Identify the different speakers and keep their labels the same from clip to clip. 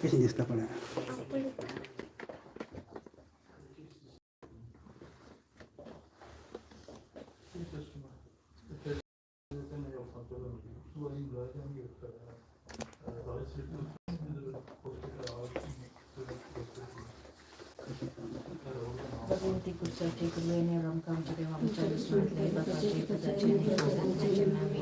Speaker 1: कशें दिसता पळय.
Speaker 2: भगवंती कुसाची कृपेने आमच्या देवा आमच्या विश्वातले बापाचे पदाचे आणि पवित्र नावे.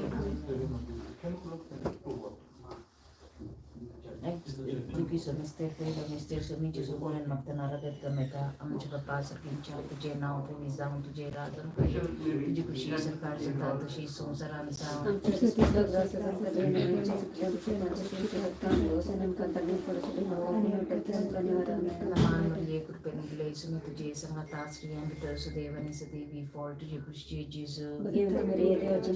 Speaker 2: तुकी mister पहिलो मिस्टर सुमीचे सुगोलन मागतना रगत गमेता आमच्या बापा सगळींच्या तुझे नाव तुम्ही जाऊन तुझे राजन तुझी खुशी सरकार जाता तशी संवसारान जावं. मान मरिये कृपेन दिले तुझे संगता स्त्रियां भितर सुदैवानी सदैवी फॉल तुझे खुशी जेजू. नमान मरिये कृपेन दिले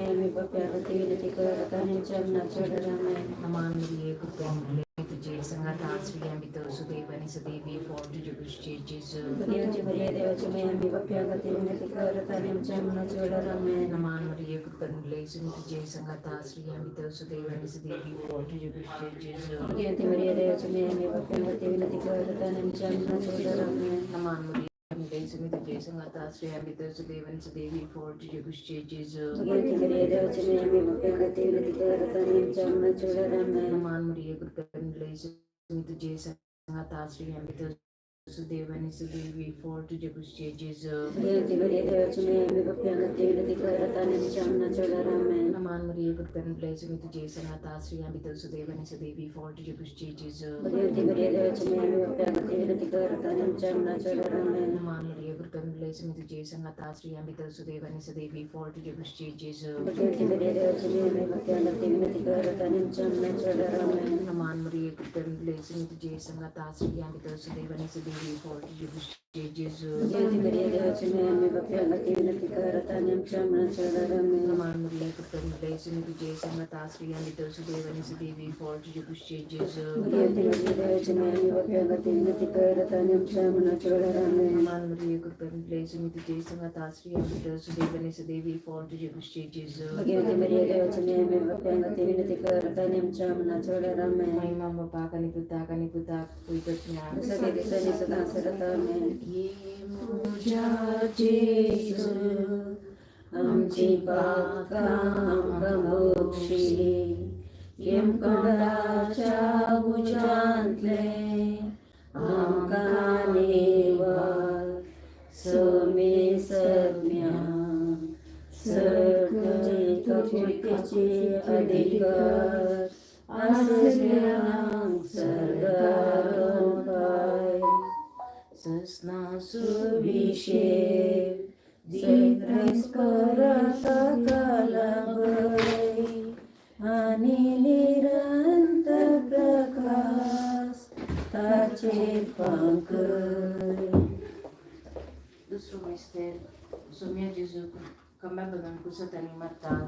Speaker 2: तुझे संगता स्त्रियां भितर सुदैवानी सदैवी फॉल तुझे खुशी जेजू. नमान मरिये कृपेन दिले तुझे संगता स्त्रियां भितर सुदैवानी सदैवी फॉल तुझे खुशी जेजू. नमान मरिये तुझे संगता स्त्रियां भितर सुदैवानी सदैवी फॉल तुझे खुशी जेजू. नमान मरिये कृपेन दिले तुझे संगता स्त्रियां भितर सुदैवानी सदैवी फॉल तुझे खुशी जेजू. नमान मरिये कृपेन दिले तुझे संगता स्त्रियां भितर सुदैवानी सदैवी फॉल तुझे खुशी जेजू. नमान मरिये कृपेन दिले तुझे संगता स्त्रियां भितर सुदैवानी सदैवी फॉल तुझे खुशी जेजू. नमान मरिये कृपेन दिले तुझे संगता स्त्रियां भितर सुदैवानी सदैवी फॉल तुझे खुशी जेजू. नमान मरिये कृपेन दिले तुझे संगता स्त्रियां भितर सुदैवानी सदैवी फॉल तुझे खुशी जेजू. नमान मरिये कृपेन दिले तुझे संगता स्त्रियां भितर सुदैवानी सदैवी फॉल तुझे खुशी जेजू. महिमा बापा आणि पुताक आणि पुताक पवित्र. ये म्हज्या जेजू,
Speaker 3: आमची पापां आमकां बक्षी, यमकंडाच्या उज्यांतले आमकां निवार, समेसज्ञा कपुतीचे अधिकार आसल्यांक सर्गार पाय
Speaker 2: ससना
Speaker 3: सुविशेष परत आनी निरंतर प्रकाश ताचेर फांकय.
Speaker 2: दुसरो मिस्तेर सोम्या जेजू कम्या बदन कुसत आनी मरतात.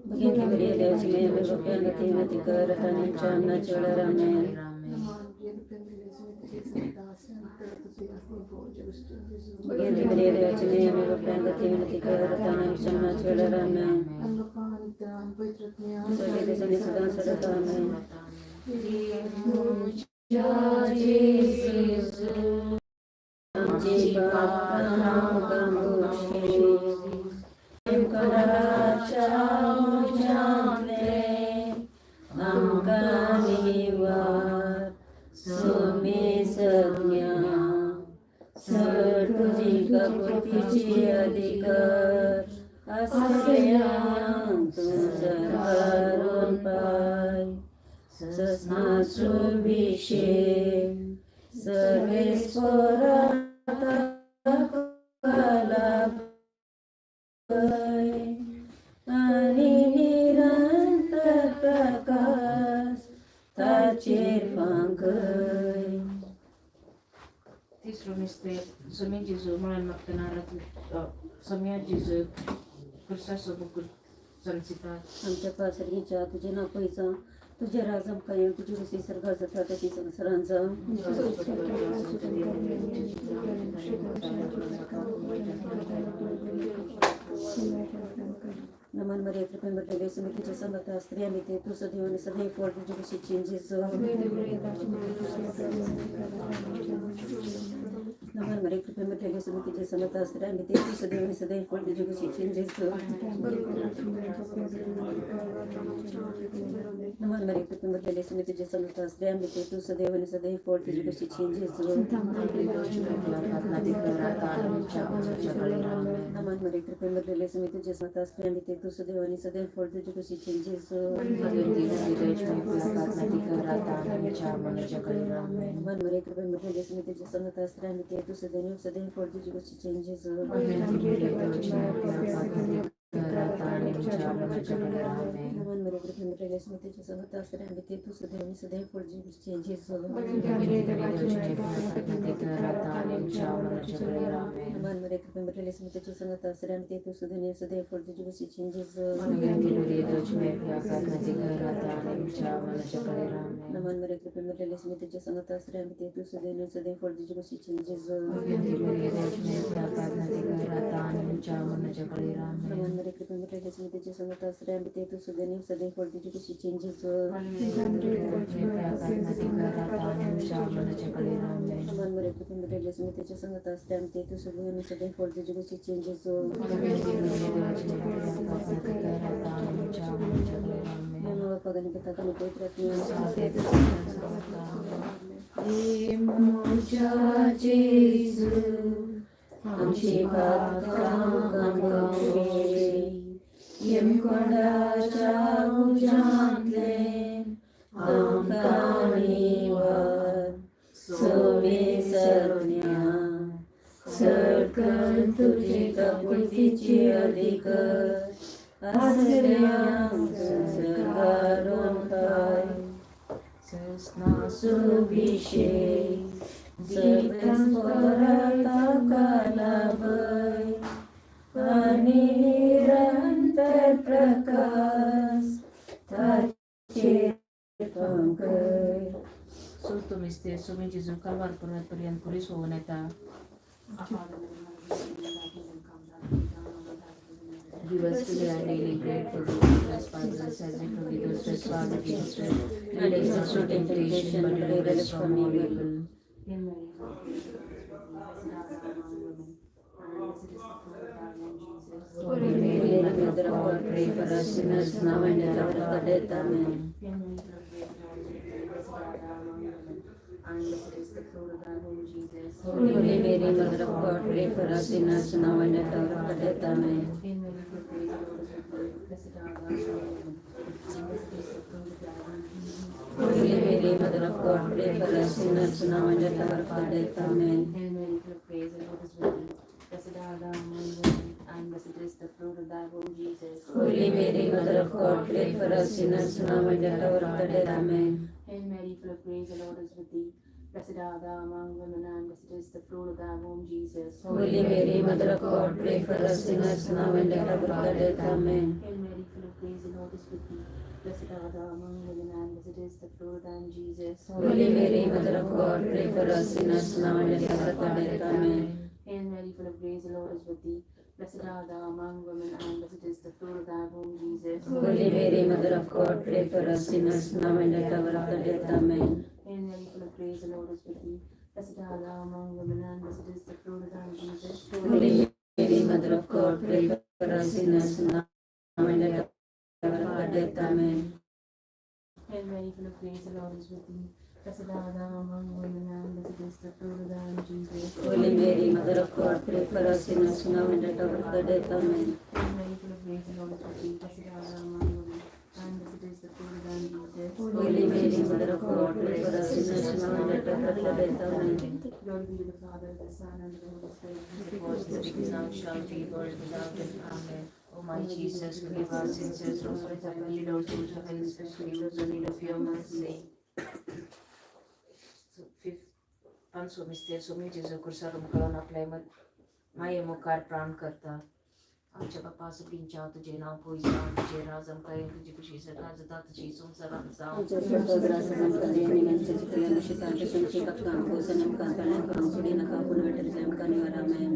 Speaker 3: भगिनी मरिया, देवाची माय, आम्हा पाप्यांना ती विनंती कर आता आणि आमच्या मरणाच्या वेळेला. आमेन. भगिनी मरिया, देवाची माय, आम्हा पाप्यांना ती विनंती कर आता आणि आमच्या मरणाच्या वेळेला. आमेन. सगळे दिसांनी सदा सदा. आमेन. आमची पापां आमकां भोगशी, यमकोंडाच्या उज्यांतले आमकां निवार. सोमे संज्ञा सर तुजी काकुळटीची अधिकार आसऱ्यांक तूं सरकारून पाय. सस्नाचो विशे सर्वेस्परा ताका लाभय आणि निरंतर प्रकाश ताचेर फांकय.
Speaker 2: तिसरो मिस्तेर, Somi Jesu, mahal magtanarat, Somya Jesu, kursa sa bukur sansita.
Speaker 3: आमच्या पासरीच्या तुझे नाव पैसा, तुझे राज आमकां येवं, तुजी खुशी स्वर्गात जाता तशी संवसारांत जावं. नमन मरिया, कृपेन भरलेले सुमी तुझ्या संगत, स्त्रियांमध्ये तू सदैव आणि सदैव फळ तुझी कुशीची जेजू. नमन मरिया, कृपेन भरलेले सुमी तुझ्या संगत, स्त्रियांमध्ये तू सदैव आणि सदैव फळ तुझी कुशीची जेजू. नमन मरिया, कृपेन भरलेले सुमी तुझ्या संगत, स्त्रियांमध्ये तू सदैव आणि सदैव फळ तुझी कुशीची जेजू. नमन मरिया, कृपेन भरलेले सुमी तुझ्या संगत, स्त्रियांमध्ये तू सदैव आणि सदैव फळ तुझी कुशीची जेजू. नमन मरिया, कृपेन भरलेले सुमी तुझ्या संगत, स्त्रियांमध्ये तू सदैव आणि सदैव फळ तुझी कुशीची जेजू. नमन मरिया, कृपेन भरलेले सुमी तुझ्या संगत, स्त्रियांमध्ये तू सदैव आणि सदैव फळ तुझी कुशीची जेजू. नमन मरिया, कृपेन भरलेले सुमी तुझ्या संगत, स्त्रियांमध्ये तू सदैव आणि सदैव फळ तुझी कुशीची जेजू. नमन मरिया, कृपेन भरलेले सुमी तुझ्या संगत, स्त्रियांमध्ये तू सदैव आणि सदैव फळ तुझी कुशीची जेजू. नमन मरिया, कृपेन भरलेले सुमी तुझ्या संगत, स्त्रियांमध्ये तू सदैव आणि सदैव फळ तुझी कुशीची जेजू. नमन मरिया, कृपेन भरलेले सुमी तुझ्या संगत, स्त्रियांमध्ये तू सदैव आणि सदैव फळ तुझी कुशीची जेजू. बाप्पा गणपता पवित्र.
Speaker 2: म्हज्या जेजू,
Speaker 3: आमची पातकां आमकां भोगशी, यमकोंडाच्या उज्यांतले आमकां निवार. सोमे संज्ञा सडकन तुजी काकुळटीची अधिकार आसऱ्यांक संसर्गारून पाय.
Speaker 2: सुविशे
Speaker 3: ताका लाभय आणि निरंतर प्रकाश ताचेर फांकय.
Speaker 2: चवथो मिस्तेर, सोमी जेजू कालवार पर्वत पर्यंत खुरीस होवन येता. Give us today our daily bread, forgive us trespasses as we forgive those trespass against us. Lead us not to temptation, but deliver us from all evil.
Speaker 4: Hail Mary, full of grace, the Lord is with thee. Blessed art thou among women, and blessed is the fruit of thy womb, Jesus.
Speaker 3: Holy Mary, Mother of God, pray for us sinners now and at the hour of our death. Amen.
Speaker 4: Hail Mary, full of grace, the Lord is with thee. Blessed art thou among women, and blessed is the fruit of thy womb, Jesus.
Speaker 3: Holy Mary, Mother of God, pray for us sinners now and at the hour of our death. Amen.
Speaker 4: Hail Mary, full of grace, the Lord is with thee. Blessed art thou among women, and blessed is the fruit of thy womb, Jesus.
Speaker 3: Holy Mary, Mother of God, pray for us sinners now and at the hour of our death. Amen.
Speaker 4: Hail Mary, full of grace, the Lord is with thee. Blessed art thou among women, and blessed is the fruit of thy womb, Jesus.
Speaker 3: Holy Mary, Mother of God, pray for us sinners now and at the hour of our death. Amen.
Speaker 4: Hail Mary, full of grace, the Lord is with thee. Blessed art thou among women, and blessed is the fruit of thy womb, Jesus.
Speaker 3: Holy Mary, Mother of God, pray for us sinners now and at our hour of death. Amen.
Speaker 4: Hail Mary, full of grace, the Lord is with thee. Blessed art thou among women, and blessed is the fruit of thy womb, Jesus.
Speaker 3: Holy Mary, Mother of God, pray for us sinners now and at our hour of death. Amen.
Speaker 4: Hail Mary, full of grace, the Lord is with thee. Blessed art thou among women, and blessed is the fruit of thy womb, Jesus.
Speaker 3: Holy Mary, Mother of God, pray for us sinners now and at our hour of death. Amen.
Speaker 4: Hail Mary, full of grace, the Lord is with thee. Blessed art thou among women, and blessed is the fruit of thy womb, Jesus.
Speaker 3: Holy Mary, Mother of God, pray for us sinners now and at our hour of death. Amen.
Speaker 4: Hail Mary, full of grace, the Lord is with thee. Blessed art thou among women, and blessed is the fruit of thy womb, Jesus.
Speaker 3: Holy Mary, Mother of God, pray for us sinners now and at our hour of death. Amen.
Speaker 4: Hail Mary, full of grace, the Lord is with thee. Blessed art thou among women, and blessed is the fruit of thy womb, Jesus.
Speaker 3: Holy Mary, Mother of God, pray for us sinners now and at our hour of death. Amen.
Speaker 4: Glory be to the Father, the Son, and the Holy Spirit.
Speaker 2: It was the beginning, now shall be, world without end. Amen. O my Jesus, forgive our sins, save us from the fire, lead all souls to heaven, especially those in need of your mercy. Fifth, पांचवो मिस्तेर सोमी जेजू कुर्सार उमकळून आपल्या माये मुखार प्राण करता. आमच्या बापा सगळींच्या तुझे नाव पयस जावं, तुझे राज आमकां येवं, तुजी खुशी सदां जाता तशी संवसारांत जावं.
Speaker 3: आमच्या स्वर्गरास आमकां दी आनी आमच्या चुकल्या दुशितांचे तुमची कपकां कोसन आमकां तळ्यांक सोडी नका पूण वेटरचे आमकां निवार. आमेन.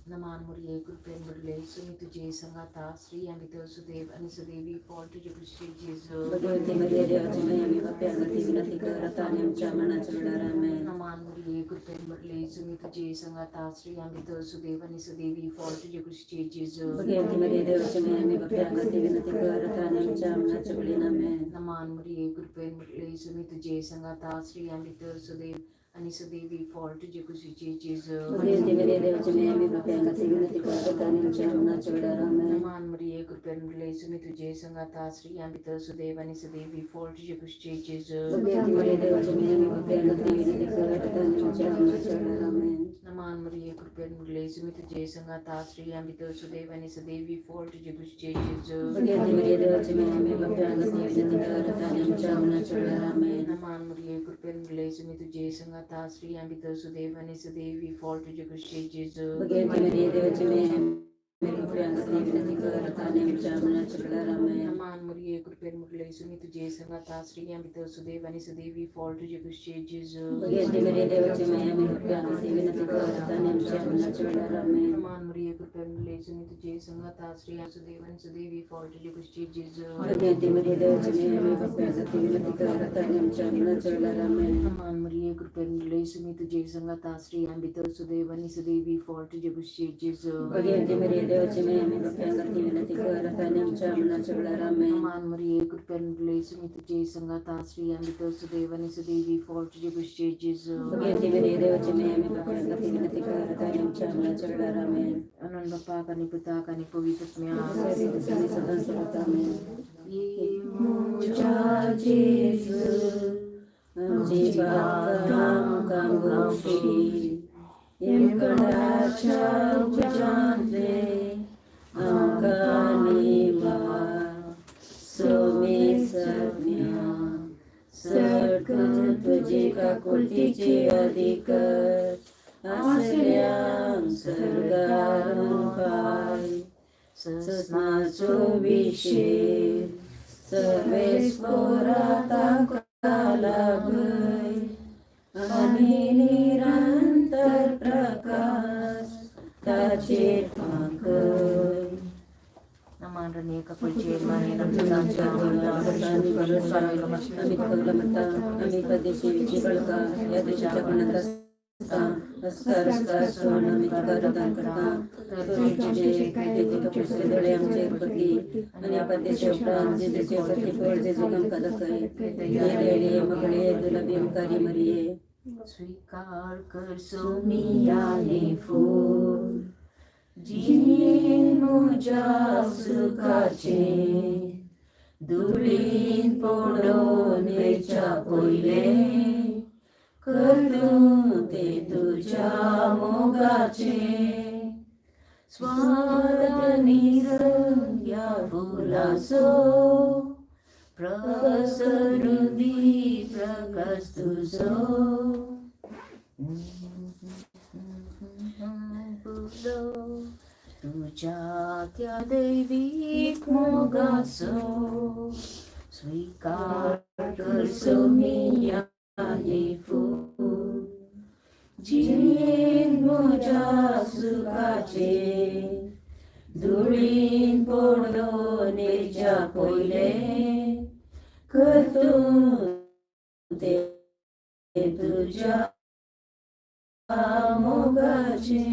Speaker 2: नमान मुरये कृपेन भरले सुमी तुझे संगाता, स्त्रियां भितर सुदेव आणि सुदेवी फळ तुझे कृषी जेजू.
Speaker 3: भगवती मरिया देवाची माई, आम्ही पाप्यांसाठी विनंती कर आता आणि आमच्या मरणाच्या वेळार. आमेन.
Speaker 2: नमान मुरये कृपेन भरले सुमी तुझे संगाता, स्त्रियां भितर सुदेव आणि सुदेवी फळ तुझे कृषी जेजू.
Speaker 3: भगवती मरिया देवाची माई, आम्ही पाप्यांसाठी विनंती कर आता आणि आमच्या मरणाच्या वेळी. आमेन.
Speaker 2: नमान मुरये कृपेन भरले सुमी तुझे संगाता, स्त्रियां भितर सुदेव आणि सुदेवी फळ तुझे कुशीचे जेजू.
Speaker 3: भगवती मरिया देवाची माई, आम्ही पाप्यांसाठी विनंती कर आता आणि आमच्या मरणाच्या वेळार. आमेन.
Speaker 2: नमान मरिये कृपेन भरले सुमी तुझे संगाता, स्त्रियां भितर सुदेव आणि सुदेवी फळ तुझे कुशीचे जेजू.
Speaker 3: भगवती मरिया देवाची माई, आम्ही पाप्यांसाठी विनंती कर आता आणि आमच्या मरणाच्या वेळार. आमेन.
Speaker 2: नमान मरिये कृपेन भरले सुमी तुझे संगाता, स्त्रियां भितर सुदेव आणि सुदेवी फळ तुझे कुशीचे जेजू.
Speaker 3: भगवती मरिया देवाची माई, आम्ही पाप्यांसाठी विनंती कर आता आणि आमच्या मरणाच्या वेळार. आमेन.
Speaker 2: नमान मरिये कृपेन भरले सुमी तुझे संगाता, स्त्रियां भितर सुदेव आणि सुदेवी फळ तुझे कुशीचे जेजू.
Speaker 3: भगवती मरिया देवाची माई, आम्ही पाप्यांसाठी विनंती कर आता आणि आमच्या मरणाच्या वेळार. आमेन.
Speaker 2: नमान मरिये कृपेन भरले सुमी तुझे संगाता, स्त्रियां भितर सुदेव आणि सुदेवी फळ तुझे कुशीचे जेजू.
Speaker 3: भगवती मरिया देवाची माई, आम्ही पाप्यांसाठी विनंती कर आता आणि आमच्या मरणाच्या वेळार. आमेन.
Speaker 2: नमान मरिये कृपेन भरले सुमी तुझे संगाता, स्त्रियां सुदेव आणि सुदेवी फळ तुझे कुशीचे जेजू.
Speaker 3: भगवती मरिया देवाची माई, आम्ही पाप्यांसाठी विनंती कर आता आणि आमच्या मरणाच्या वेळार. आमेन.
Speaker 2: नमान मरिये कृपेन भरले सुमी तुझे संगाता, स्त्रियां भितर सुदेव आणि सुदेवी फळ तुझे कुशीचे जेजू.
Speaker 3: भगवती मरिया देवाची माई, आम्ही पाप्यांसाठी विनंती कर आता आणि आमच्या मरणाच्या वेळार. आमेन.
Speaker 2: नमान मरिये कृपेन भरले सुमी तुझे संगाता, स्त्रियां भितर सुदेव आणि सुदेवी फळ तुझे कुशीचे जेजू.
Speaker 3: भगवती मरिया देवाची माई, आम्ही पाप्यांसाठी विनंती कर आता आणि आमच्या मरणाच्या वेळार. आमेन.
Speaker 2: अनंत बापाक आणि पुताक आणि पवित्र आत्म्याक.
Speaker 3: आणि सदा सर्वथा. आमेन.
Speaker 2: ये
Speaker 3: म्हज्या जेजू, आमची पापां आमकां भोगशी, यमकंडाच्या उज्यांतले आमकां निवार. सोमे सज्ञा सटकन तुजे काकुळटीची अधिकर आसल्यांक सर्गार पाय ससनाचो विशेष सर्वेस्पोरा ताका लाभय आनी निरंतर प्रकाश ताचेर फांकय.
Speaker 2: नमान रणे कपलचे माने
Speaker 3: आम्ही कौलमत्ता आम्ही परदेशी बळका या देशाच्या कोणात असता असता रस्ता सुवर्ण आम्ही तुका प्रदान करता. तुझे दोळे आमचे पती आणि आपण उपरांत जेजूचे पती फळ जेजू आमकां दाखय. हे देळे मगळे दुलबी आमकारी मरिये.
Speaker 2: स्वीकार कर सोमिया हे फूल, जीण मुज्या सुखाचे, धुळीन पडोन वेच्या पयलें कर तूं ते तुज्या मोगाचे. स्वाद आनी रंग ह्या फुलाचो, प्रसरुदी प्रकाश तुजो फुलो तुज्या त्या दैवीक मोगाचो स्वीकार कर सोमिया हे फूल जीण म्हज्या सुखाचे धुळीन पडोनेच्या पयले कर तूं ते तुज्या मोगाचे.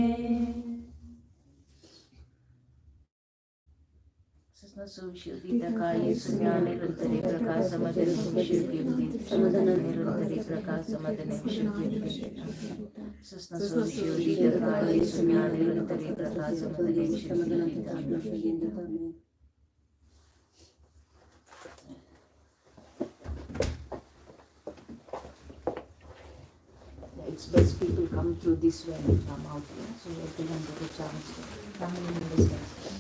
Speaker 2: It's best people come through this way and come out here, so everyone get a chance to family members can see.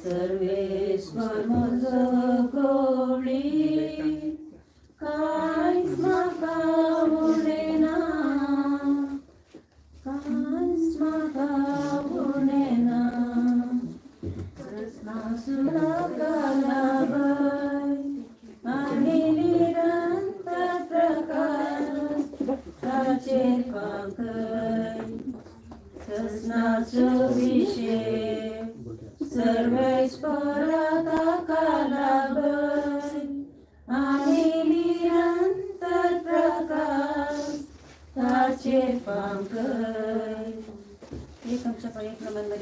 Speaker 3: Sarveshwar म्हजो गोळी कांयच म्हाका उणें ना, कांयच म्हाका उणें ना. कालाबाय आनी निरंतर प्रकाश ताचेर फांकय ससनाचो विशय सर्वेस्परा ताका लाभय.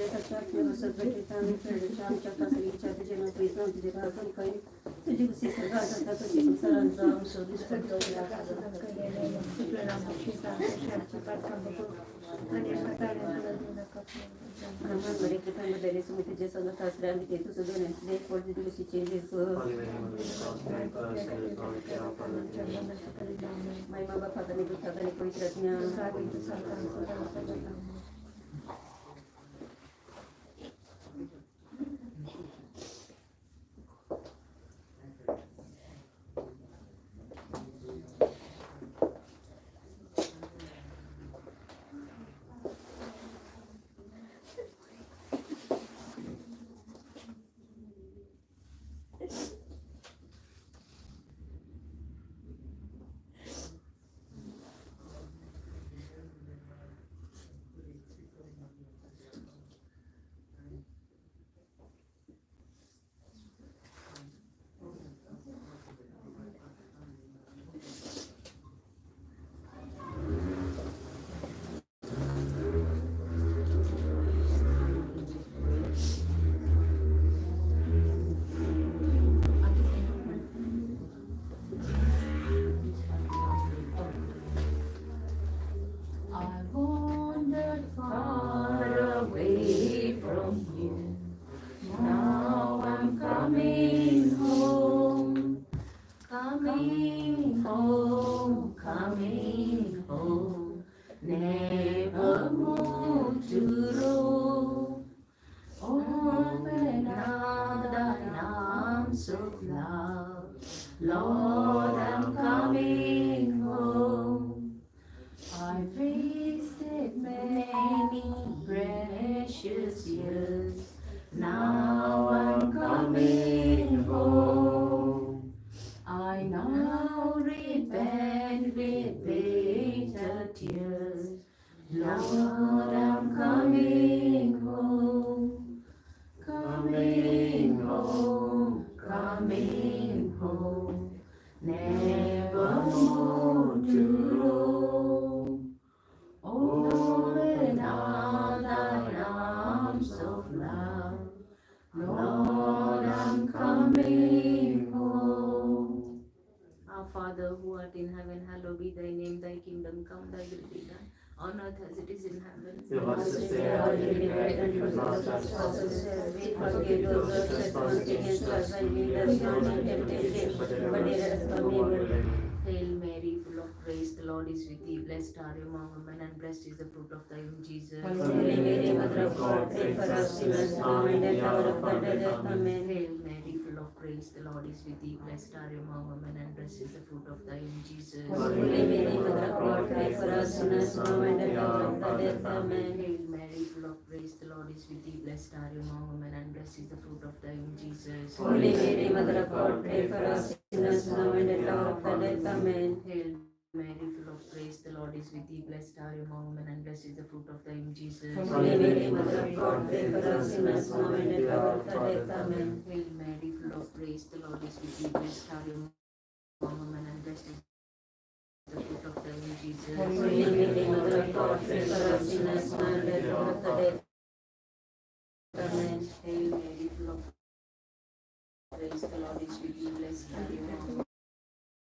Speaker 3: ताच्या वसत भेटता आमी फेडच्या आमच्या खासगीच्या तुजे नोकरी जावं तुजें राजन खंय तुजी कुशी सरकार जाता तशी संवसारांत जावं. बरे कृपा मदरे सुमी तुझे संग आसरे आनी ते तुझं दोन देख पड तुझी कुशीचे जेजू. महिमा बापाक आनी पुताक आनी पवित्र आत्म्याक.
Speaker 2: I wandered far away from you. Now I'm coming home, coming home, coming home. Never more to roam. Open up thine arms of love, Lord, I'm coming home. I've wasted many precious years. Now I'm coming home. I now repent with bitter tears. Lord, I'm coming home. Coming home, coming home. Never more to roam. Open up thine arms of love. Lord, I'm coming home. Our Father who art in heaven, hallowed be thy name, thy kingdom come, thy will be done, on earth as it is in heaven.
Speaker 5: Give us this day our daily bread, and forgive us our trespasses,
Speaker 3: We forgive those who trespass against us, and lead us not into temptation, but deliver us from evil.
Speaker 2: Hail Mary, full of grace, the Lord is with thee. Blessed are you among women, and blessed is the fruit of thy womb, Jesus.
Speaker 3: Holy Mary, Mother of God, pray for us sinners now and at the hour of our death. Amen.
Speaker 2: Hail Mary, full of grace, the Lord is with thee. Blessed are you among women, and blessed is the fruit of thy womb, Jesus.
Speaker 3: Holy Mary, Mother of God, pray for us sinners now and at the hour of our death. Amen.
Speaker 2: Hail Mary, full of grace, the Lord is with thee. Blessed are you among women, and blessed is the fruit of thy womb, Jesus.
Speaker 3: Holy Mary, Mother of God, pray for us sinners now and at the hour of our death. Amen.
Speaker 2: Hail Mary, full of grace, the Lord is with thee. Blessed are you among women, and blessed is the fruit of thy womb, Jesus.
Speaker 3: Holy Mary, Mother of God, pray for us sinners now and at the hour of our death. Amen.
Speaker 2: Hail Mary, full of grace, the Lord is with thee. Blessed are you among women, and blessed is the fruit of thy womb, Jesus.
Speaker 3: Holy Mary, Mother of God, pray for us sinners now and at the hour of our death. Amen.
Speaker 2: Hail Mary, full of grace, the Lord is with thee. Blessed are you among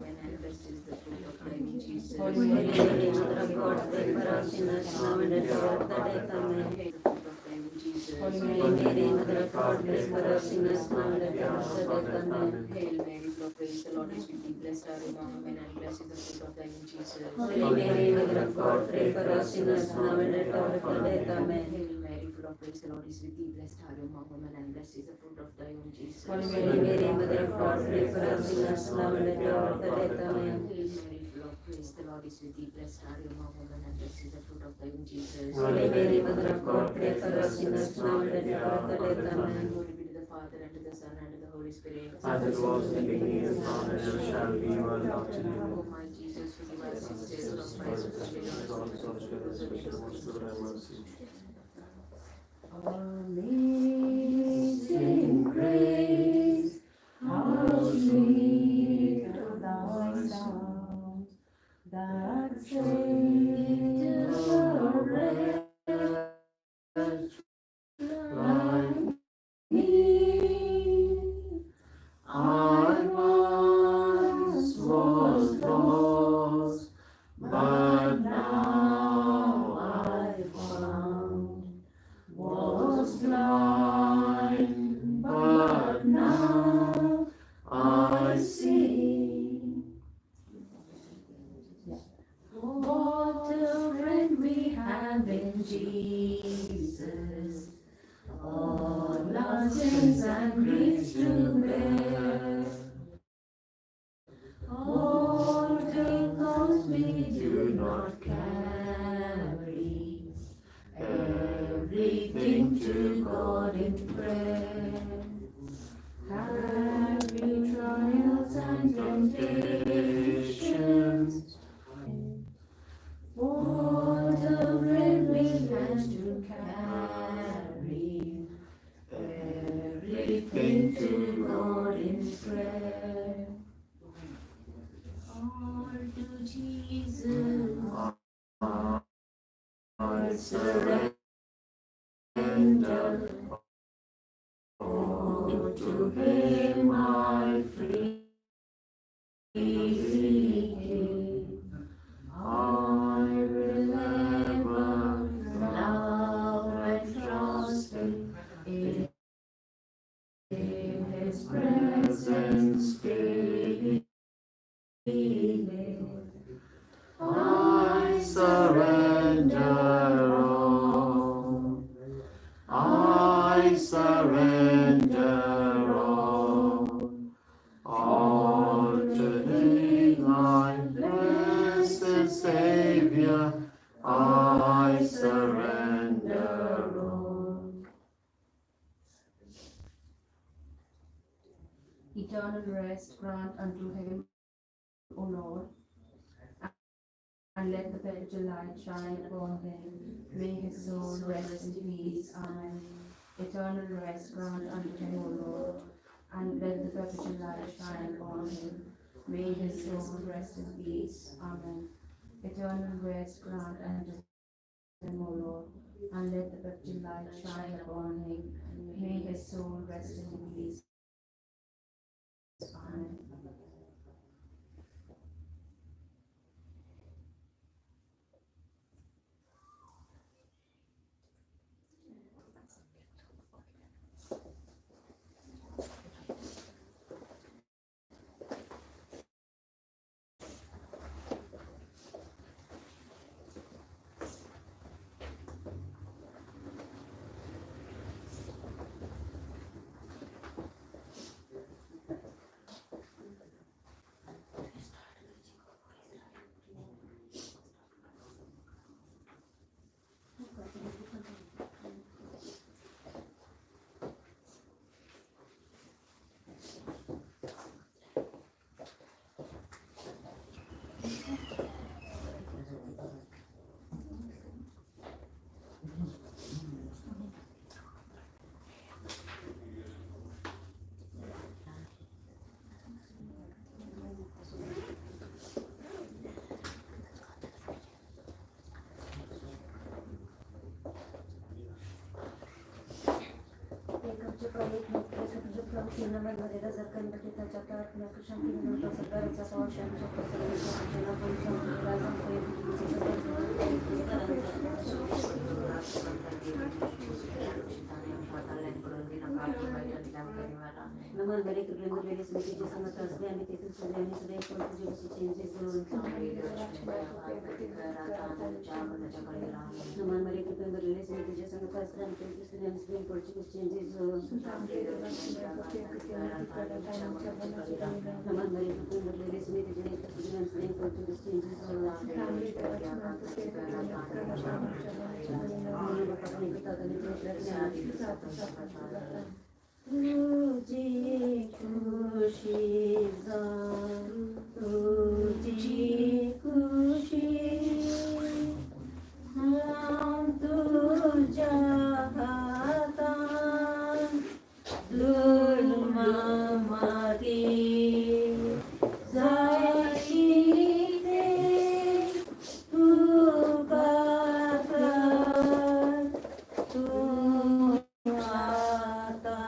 Speaker 2: women, and blessed is the fruit of thy womb, Jesus.
Speaker 3: Holy Mary, Mother of God, pray for us sinners now and at the hour of our death. Amen.
Speaker 2: Hail the fruit of thy womb, Jesus.
Speaker 3: Holy Mary, Mother of God, pray for us sinners now and at the hour of our death. Amen.
Speaker 2: Hail Mary, full of grace, the Lord is with thee. Blessed are you among women, and blessed is the fruit of thy womb, Jesus.
Speaker 3: Holy Mary, Mother of God, pray for us sinners now and at the hour of our death. Amen.
Speaker 2: Hail Mary, full of grace, the Lord is with thee. Blessed are you among women, and blessed is the fruit of thy womb, Jesus.
Speaker 3: Holy Mary, Mother of God, pray for us sinners now and at the hour of our death. Amen.
Speaker 2: Hail Mary, full of grace, the Lord is with thee. Blessed are you among women, and blessed is the fruit of thy womb, Jesus.
Speaker 3: Holy Mary, Mother of God, pray for us sinners now and at the hour of our death. Amen.
Speaker 2: Glory be to the Father, and to the Son, and to the Holy Spirit.
Speaker 5: As it was in the beginning, is now, and ever shall be, world without end.
Speaker 2: O my Jesus, forgive us sins, save us from fire. Amazing grace, how sweet thy sound, that saved a wretch
Speaker 4: in prayer.
Speaker 2: All to Jesus
Speaker 5: I surrender. All to Him I freely give. I will ever
Speaker 2: love and trust
Speaker 5: trust
Speaker 2: in His
Speaker 5: presence
Speaker 2: presence
Speaker 5: daily.
Speaker 2: daily.
Speaker 5: I surrender all. I surrender all. All to Thee, my blessed Savior, I surrender all.
Speaker 4: Eternal rest grant unto him, O Lord, and let the perpetual light shine upon him. May his soul rest in peace. Amen. Eternal rest grant unto him, O Lord, and let the perpetual light shine upon him. May his soul rest in peace. Amen. Eternal rest grant unto him, O Lord, and let the perpetual light shine upon him. May his soul rest in peace. Amen.
Speaker 3: नमन बरे कृपेंद्र मेरे स्मृति जे समर्थ असले आणि तेथून सदैव आणि सदैव परम तुझे वसूचे नमन बरे कृपेंद्र मेरे स्मृति जे समर्थ असले आणि तेथून सदैव आणि सदैव परम तुझे नमन बरे कृपेंद्र मेरे स्मृति जे सदैव आणि सदैव परम तुझे तुझी खुशी तुझी खुशी हम तुझ्या हातात दुर्माती जाई ते तू कर तू आता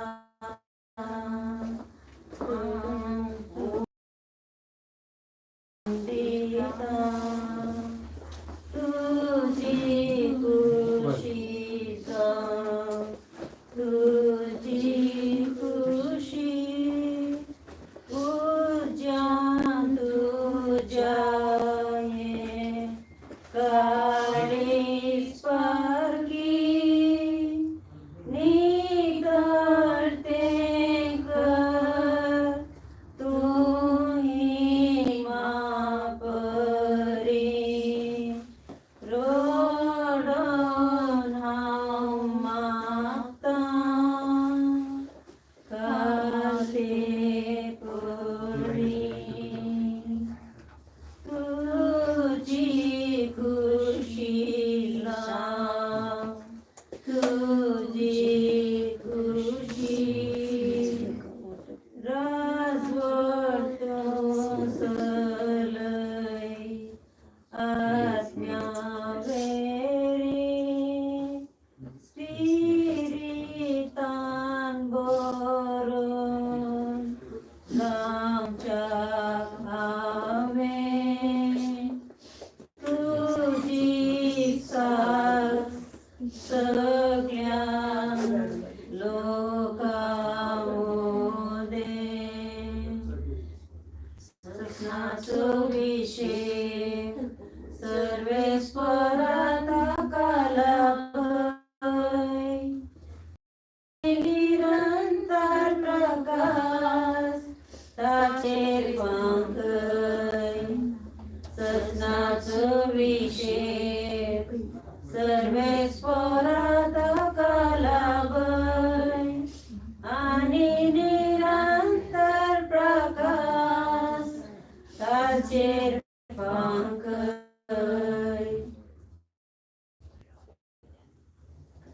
Speaker 3: ताचेर फांकय.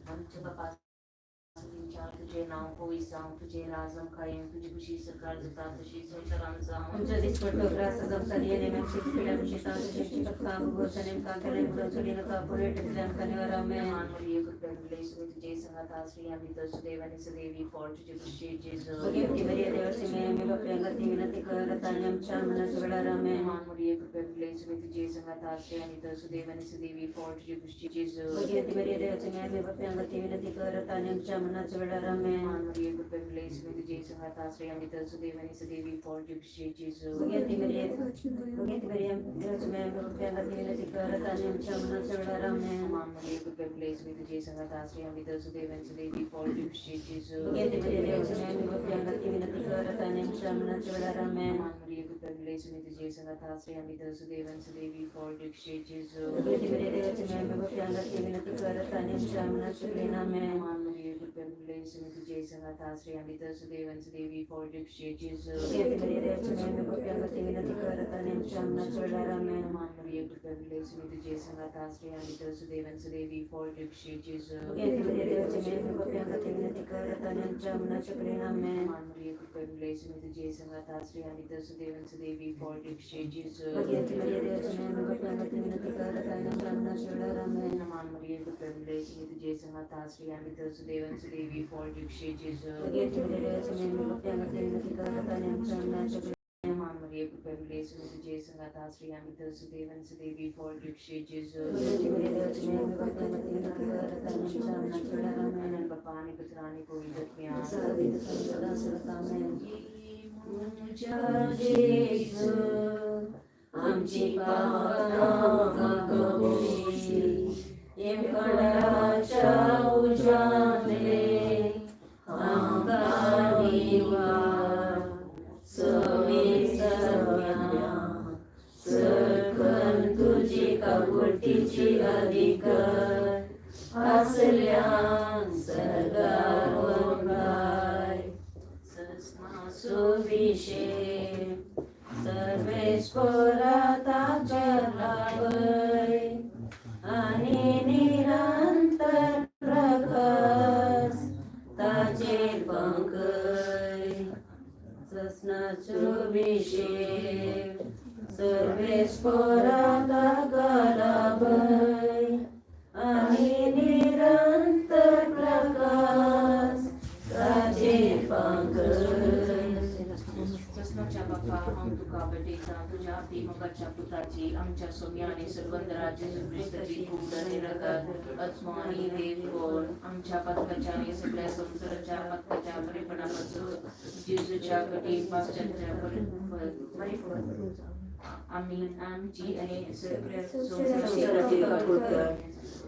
Speaker 2: आमच्या बापा तुझे नाव पवित्र जावं, तुझे राज आमकां येवं, तुजी खुशी सरकार जाता तशी संवसारांत जावं.
Speaker 3: आमच्या दिसपट्टो ग्रास आमकां दी आनी आमची पिड्या आमची सांगची काम गोसाने कांतले चोरी नका पुरे टिपले आमकां निवार. आमेन.
Speaker 2: मान मरिये, कृपा मिले, तुझे संगत आश्रय आम्ही सुदैव आणि सुदैवी फॉर तुझे खुशी जेजू.
Speaker 3: भगवती मरिया देवाची माय, आम्ही पाप्यांना ती विनंती कर आता आणि आमच्या मनाच्या वेळार. आमेन.
Speaker 2: मान मरिये, कृपा मिले, तुझे संगत आश्रय आम्ही सुदैव आणि सुदैवी फॉर तुझे खुशी जेजू.
Speaker 3: भगवती मरिया देवाची माय, आम्ही पाप्यांना ती विनंती कर आता आणि आमच्या मनाच्या वेळार. आमेन.
Speaker 2: मान मरिये, कृपा मिले, तुझे संगत आश्रय आम्ही सुदैव आणि सुदैवी फॉर तुझे खुशी जेजू.
Speaker 3: भगवती मरिया भगवती मरिया देवाची माय, आम्ही पाप्यांना ती विनंती कर आता आणि आमच्या मनाच्या वेळार. आमेन.
Speaker 2: मान मरिये, कृपा मिले, तुझे संगत आश्रय आम्ही सुदैव आणि सुदैवी फॉर तुझे खुशी जेजू.
Speaker 3: भगवती मरिया देवाची माय, आम्ही पाप्यांना ती विनंती कर आता आणि आमच्या मनाच्या वेळार. आमेन.
Speaker 2: मान मरिये, कृपा मिले, तुझे संगत आश्रय आम्ही सुदैव आणि सुदैवी फॉर तुझे खुशी जेजू.
Speaker 3: भगवती मरिया देवाची माय, आम्ही पाप्यांना ती विनंती कर आता आणि आमच्या मनाच्या वेळार. आमेन.
Speaker 2: मान मरिये, कृपा मिले, तुझे संगत आश्रय आम्ही सुदैव आणि सुदैवी फॉर तुझे खुशी जेजू.
Speaker 3: भगवती मरिया देवाची माय, आम्ही पाप्यांना ती विनंती कर आता आणि आमच्या मनाच्या वेळार. आमेन.
Speaker 2: मान मरिये, कृपा मिले, तुझे संगत आश्रय आम्ही सुदैव आणि सुदैवी फॉर तुझे खुशी जेजू.
Speaker 3: भगवती मरिया देवाची माय, आम्ही पाप्यांना ती विनंती कर आता आणि आमच्या मनाच्या वेळार. आमेन.
Speaker 2: मान मरिये, कृपा मिले, तुझे संगत आश्रय आम्ही सुदैव आणि सुदैवी फॉर तुझे खुशी जेजू.
Speaker 3: भगवती मरिया देवाची माय, आम्ही पाप्यांना ती विनंती कर आता आणि आमच्या मनाच्या वेळार. आमेन.
Speaker 2: मान मरिये, कृपा मिले, तुझे संगत आश्रय आम्ही सुदैव आणि सुदैवी फॉर तुझे खुशी जेजू.
Speaker 3: भगवती मरिया देवाची माय, आम्ही पाप्यांना ती विनंती कर आता आणि आमच्या मनाच्या वेळार.
Speaker 2: मान मरिये, कृपा मिले, तुझे संगत आश्रय आम्ही सुदैव आणि सुदैवी फॉर तुझे खुशी जेजू.
Speaker 3: भगवती मरिया देवाची माय, आम्ही पाप्यांना ती विनंती कर आता आणि आमच्या मनाच्या वेळार. आमेन.
Speaker 2: बापा आणि पुत्र आणि पवित्र आत्म्या.
Speaker 3: सदा सदा सदा. आमेन.
Speaker 2: तुझ्या जेजू,
Speaker 3: आमची पापां कबुली, येमखंडाच्या उज्यांतले आमकां निवार. समेस्तम्या सरखन तुजी काकुळटीची अधिकार आसल्यान सर्गार वंगाय. सुविशे सर्वेस्परा ताच्या लाभय आणि निरंतर प्रकाश ताचेर पंकय. ससनाचो विशे सर्वेस्परा ताका लाभय आणि निरंतर प्रकाश ताचेर पंकय.
Speaker 2: ससनाच्या बापा, हांव तुका भेटयतां तुज्या अति मोगाच्या पुताची, आमच्या सोम्या आनी सरबंदरा जेजू क्रिस्ताची कूड आनी रगत, आत्मो आनी देवपण आमच्या पातकाच्या आनी सगळ्या संवसाराच्या पातकाच्या बरेपणा पासून जेजूच्या कठीण पाश्चात्या आमी आमची आनी सगळ्या
Speaker 3: संवसाराची काकूट कर.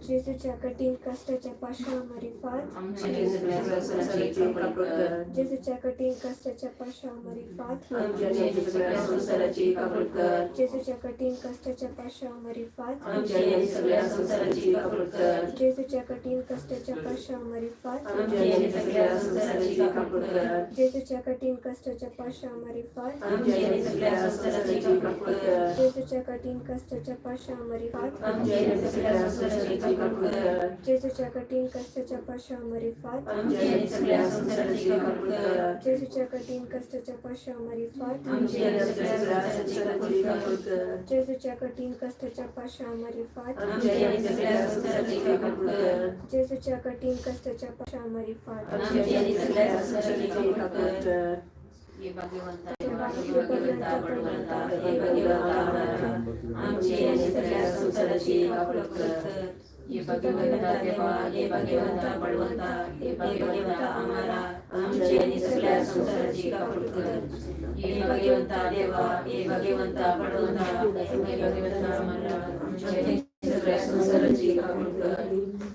Speaker 6: जेजूच्या कठीण कष्टाच्या पाशा मारिफात.
Speaker 2: आमच्या आनी सगळ्या संवसाराची काकूट कर.
Speaker 6: जेजूच्या कठीण कष्टाच्या पाशा मारिफात.
Speaker 3: आमच्या आनी सगळ्या संवसाराची काकूट कर.
Speaker 6: जेजूच्या कठीण कष्टाच्या पाशा मारिफात.
Speaker 3: आमच्या आनी सगळ्या संवसाराची काकूट कर.
Speaker 6: जेजूच्या कठीण कष्टाच्या पाशा मारिफात.
Speaker 3: आमच्या आनी सगळ्या संवसाराची काकूट कर.
Speaker 6: जेजूच्या कठीण कष्टाच्या पाशा मारिफात.
Speaker 3: आमच्या आनी सगळ्या संवसाराची काकूट कर.
Speaker 6: जेजूच्या कठीण कष्टाच्या पाशा मारिफात.
Speaker 3: आमच्या आनी सगळ्या संवसाराची काकूट कर.
Speaker 6: जेजूच्या कठीण कष्टाच्या पाशा मारिफात.
Speaker 3: आमच्या आनी सगळ्या संवसाराची काकूट कर.
Speaker 6: जेजूच्या कठीण कष्टाच्या पाशा मारिफात.
Speaker 3: आमच्या आनी सगळ्या संवसाराची काकूट कर.
Speaker 6: जेजूच्या कठीण कष्टाच्या पाशा मारिफात.
Speaker 3: आमच्या आनी सगळ्या संवसाराची काकूट कर.
Speaker 6: जेजूच्या कठीण कष्टाच्या पाशा मारिफात.
Speaker 3: आमच्या आनी सगळ्या संवसाराची काकूट कर.
Speaker 2: ये भाग्यवंता देवा, ये भाग्यवंता बळवंता,
Speaker 3: हे भगवंता आम्हाला आमची आणि सगळ्या संसाराची काकूट कर.
Speaker 2: ये भाग्यवंता देवा,
Speaker 3: हे भगवंता बळवंता, हे भगवंता आम्हाला आमची आणि सगळ्या संसाराची काकूट कर.
Speaker 2: ये
Speaker 3: हे भगवंता देवा, हे भगवंता बळवंता,
Speaker 2: हे भगवंता आम्हाला आमच्या
Speaker 3: आमची आणि सगळ्या संसाराची काकूट कर.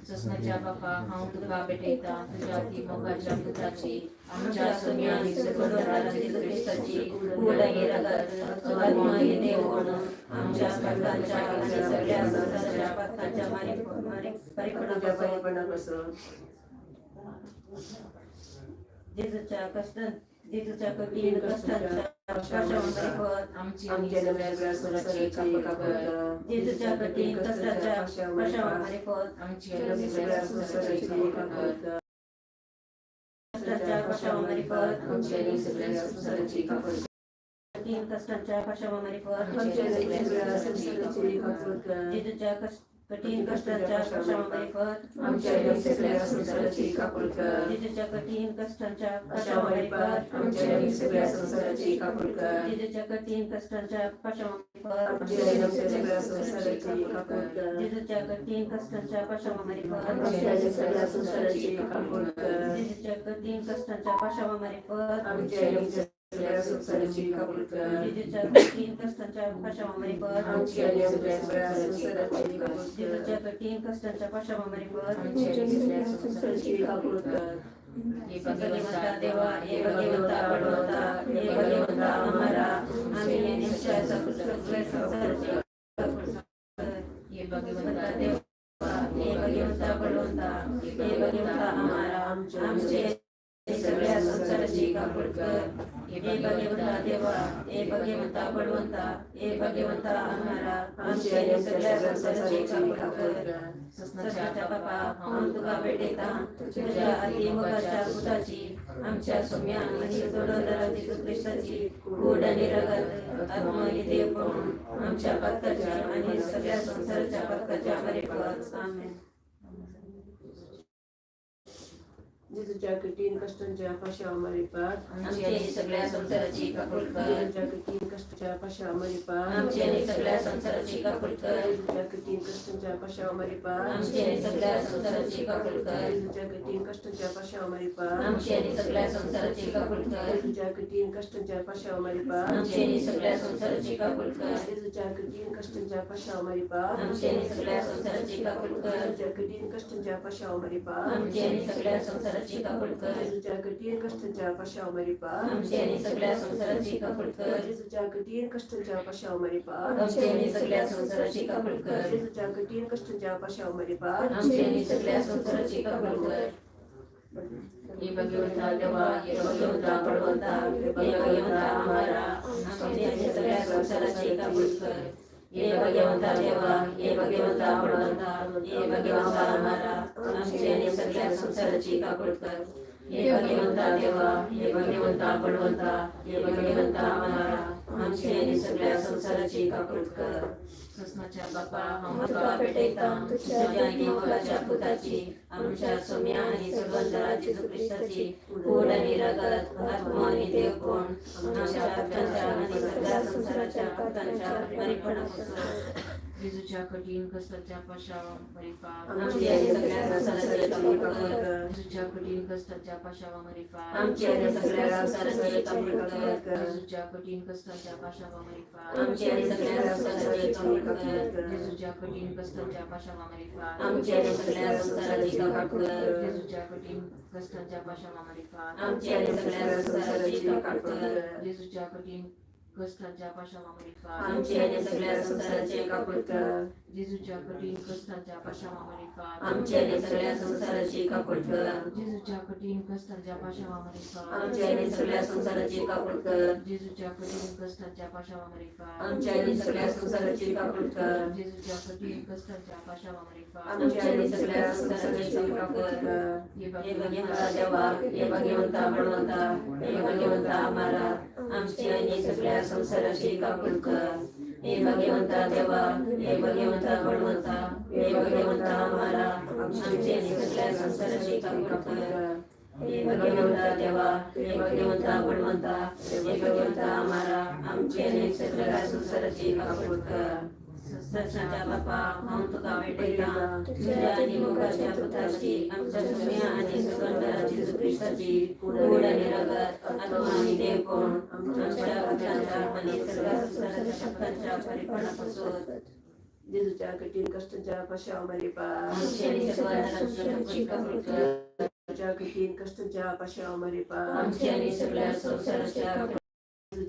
Speaker 2: ससनाच्या बापा, हांव तुका भेटयतां तुज्या अति मोगाच्या पुताची, आमच्या सोम्या आनी
Speaker 3: सर्वंतरा जेजू ख्रिस्ताची कूड आणि रगत, आत्मा आणि देवपण आमच्या पातकांच्या आणि सगळ्या संसाराच्या पातकांच्या परिपणापासून. जेजूच्या कष्ट जेजूच्या कठीण कष्टांच्या पाशामारिफत
Speaker 2: आमची आणि
Speaker 5: आमच्या
Speaker 2: सगळ्या
Speaker 5: सगळ्या
Speaker 2: संसाराची
Speaker 5: संसाराची
Speaker 2: काकुळट
Speaker 5: काकुळट
Speaker 2: कर.
Speaker 5: कर.
Speaker 3: जेजूच्या कठीण कष्टाच्या पाशामारिफत
Speaker 2: आमची आणि
Speaker 5: आमच्या
Speaker 2: सगळ्या
Speaker 5: सगळ्या
Speaker 2: संसाराची
Speaker 5: संसाराची
Speaker 2: काकुळट
Speaker 5: काकुळट
Speaker 2: कर.
Speaker 5: कर.
Speaker 3: कष्टाच्या पाशामारिफत
Speaker 2: आमची आणि सगळ्या संसाराची काकुळट कर.
Speaker 3: कठीण कष्टांच्या पाशामारिफत
Speaker 2: आमची आणि सगळ्या संसाराची काकुळट कर.
Speaker 3: जेजूच्या कठीण कष्टांच्या पाशामारिफत
Speaker 5: आमच्या आणि सगळ्या संसाराची काकुळट कर.
Speaker 3: जेजूच्या कठीण कष्टांच्या
Speaker 5: पाशामारिफत
Speaker 3: पाशामारिफत
Speaker 5: आमच्या आणि सगळ्या संसाराची काकुळट कर.
Speaker 3: जेजूच्या कठीण कष्टांच्या पाशामारिफत
Speaker 5: आमच्या आणि सगळ्या संसाराची काकुळट कर.
Speaker 3: जेजूच्या कठीण कष्टांच्या पाशामारिफत
Speaker 5: आमच्या आणि सगळ्या संसाराची काकुळट कर.
Speaker 3: जेजूच्या कठीण कष्टांच्या पाशामारिफत
Speaker 5: आमच्या आणि सगळ्या संसाराची काकुळट कर.
Speaker 3: जेजूच्या कठीण कष्टांच्या पाशामारिफत
Speaker 5: आमच्या आणि सगळ्या संसाराची काकुळट कर.
Speaker 3: जेजूच्या कठीण कष्टांच्या पाशामारिफत
Speaker 2: आमची आणि सगळ्या संसाराची
Speaker 5: काकुळट कर.
Speaker 2: हे
Speaker 3: भगवंता देवा, हे भगवंता बळवंता, हे भगवंता आम्हाला, आम्ही यांच्या सगळ्या संसाराची काकुळट कर.
Speaker 2: हे
Speaker 3: भगवंता
Speaker 2: भगवंता
Speaker 3: देवा, हे भगवंता बळवंता, हे भगवंता आम्हाला, आमचे सगळ्या संसाराची काकुळट कर.
Speaker 2: हे
Speaker 3: हे भगवंता देवा, हे भगवंता बळवंता, हे भगवंता आम्हाला, आमचे सगळ्या संसाराची काकुळट कर.
Speaker 2: ससनाच्या
Speaker 3: ससनाच्या बापा, हांव तुका भेटयता, तुज्या अतिमोगाच्या पुताची, आमच्या सोम्या आनी जोडोदारा जेजू क्रिस्ताची कूड आनी रगत, आत्मो आनी देवपण आमच्या पातकाच्या आनी सगळ्या संवसाराच्या पातकाच्या मारिफत. आमेन.
Speaker 5: जेजूच्या कठीण कष्टांच्या पाशामारिफत
Speaker 3: आमची आनी सगळ्या संवसाराची काकुळट कर.
Speaker 5: जेजूच्या कठीण कष्टाच्या पाशामारिफत
Speaker 3: आमची आनी सगळ्या संवसाराची काकुळट कर.
Speaker 5: जेजूच्या कठीण कष्टांच्या पाशामारिफत
Speaker 3: आमची आनी सगळ्या संवसाराची काकुळट कर.
Speaker 5: जेजूच्या कठीण कष्टांच्या पाशामारिफत
Speaker 3: आमची आनी सगळ्या संवसाराची काकुळट कर.
Speaker 5: जेजूच्या कठीण कष्टांच्या पाशामारिफत
Speaker 3: आमची आनी सगळ्या संवसाराची काकुळट कर.
Speaker 5: जेजूच्या कठीण कष्टांच्या पाशामारिफत
Speaker 3: आमची आनी सगळ्या संवसाराची काकुळट कर.
Speaker 5: जेजूच्या कठीण कष्टांच्या पाशामारिफत
Speaker 3: आमची आनी सगळ्या संवसाराची काकुळट कर.
Speaker 5: जेजूच्या कठीण कष्टांच्या पाशामारिफत
Speaker 3: आमची आनी सगळ्या संवसाराची काकुळट कर.
Speaker 5: जेजूच्या कठीण कष्टांच्या पाशामारिफत
Speaker 3: आमची आनी सगळ्या संवसाराची काकुळट कर.
Speaker 5: जेजूच्या कठीण कष्टांच्या पाशामारिफत
Speaker 3: आमची आनी सगळ्या संवसाराची काकुळट कर.
Speaker 2: हे भगवंता
Speaker 3: देवा, हे भगवंता बळवंता, हे भगवंता आम्हाला, आमची आनी सगळ्या संवसाराची काकुळट कर. हे भगवंता देवा, हे भगवंता बळवंता, हे भगवंता आम्हाला, आमची आनी सगळ्या संवसाराची काकुळट कर. हे भगवंता देवा, हे भगवंता बळवंता, हे भगवंता आम्हाला, आमची आनी सगळ्या संवसाराची काकुळट कर.
Speaker 2: ससनाच्या बापा, हांव
Speaker 3: तुका भेटयता, तुझ्या आनी मोगाच्या पुताची, आमच्या सोम्या आनी सोडवंतरा जेजू क्रिस्ताची कूड आनी रगत, आत्मो आनी देवपण आमच्या पातकांच्या आनी सगळ्या संवसाराच्या पातकांच्या मरीपणापासून
Speaker 2: जेजूच्या कठीण कष्टाच्या पाशामारिफत
Speaker 3: आमची आनी सगळ्या संवसाराची काकुळट कर.
Speaker 2: जेजूच्या कठीण कष्टाच्या पाशामारिफत
Speaker 3: आमची आनी सगळ्या संवसाराची काकुळट कर.
Speaker 2: जेजूच्या कठीण कष्टाच्या पाशामारिफत
Speaker 3: आमची आनी सगळ्या संवसाराची काकुळट कर.
Speaker 2: जेजूच्या कठीण कष्टाच्या पाशामारिफत
Speaker 3: आमची आनी सगळ्या संवसाराची काकुळट कर.
Speaker 2: जेजूच्या कठीण कष्टाच्या पाशामारिफत
Speaker 3: आमची आनी सगळ्या संवसाराची काकुळट कर.
Speaker 2: जेजूच्या कठीण कष्टाच्या पाशामारिफत
Speaker 3: आमची आनी सगळ्या संवसाराची काकुळट कर.
Speaker 2: जेजूच्या कठीण कष्टाच्या पाशामारिफत
Speaker 3: आमची आनी सगळ्या संवसाराची काकुळट कर.
Speaker 2: जेजूच्या कठीण कष्टाच्या पाशामारिफत
Speaker 3: आमची आनी सगळ्या संवसाराची काकुळट कर.
Speaker 2: जेजूच्या कठीण कष्टाच्या पाशामारिफत
Speaker 3: आमची आनी सगळ्या संवसाराची काकुळट कर.
Speaker 2: जेजूच्या कठीण कष्टाच्या पाशामारिफत
Speaker 5: आमच्या आणि सगळ्या संसाराची काकुळट कर.
Speaker 2: हे
Speaker 3: हे भगवंता देवा, हे भगवंता बळवंता, हे भगवंता आम्हाला, आमची आणि सगळ्या संसाराची काकुळट कर. हे भगवंता देवा, हे भगवंता बळवंता, हे भगवंता आम्हाला, आमची आणि सगळ्या संसाराची काकुळट कर. हे भगवंता देवा, हे भगवंता बळवंता, हे भगवंता आम्हाला, आमची आणि सगळ्या संसाराची काकुळट कर. ससाच्या बापा, हांव तुका भेटयता, तुझ्या आनी मोगाच्या पुताची, आमच्या सोम्या आनी सुगंधारा जेजू क्रिस्ताची कूड आनी रगत, आत्मा आनी देवपण आमच्या पातकांच्या आनी सगळ्या संवसाराच्या पातकांच्या परिपणापासून
Speaker 5: जेजूच्या कठीण कष्टांच्या पाशामारिफत
Speaker 3: आमची आनी सगळ्या संवसाराची काकुळट कर.
Speaker 5: जेजूच्या कठीण कष्टांच्या पाशामारिफत
Speaker 3: आमची आनी सगळ्या संवसाराच्या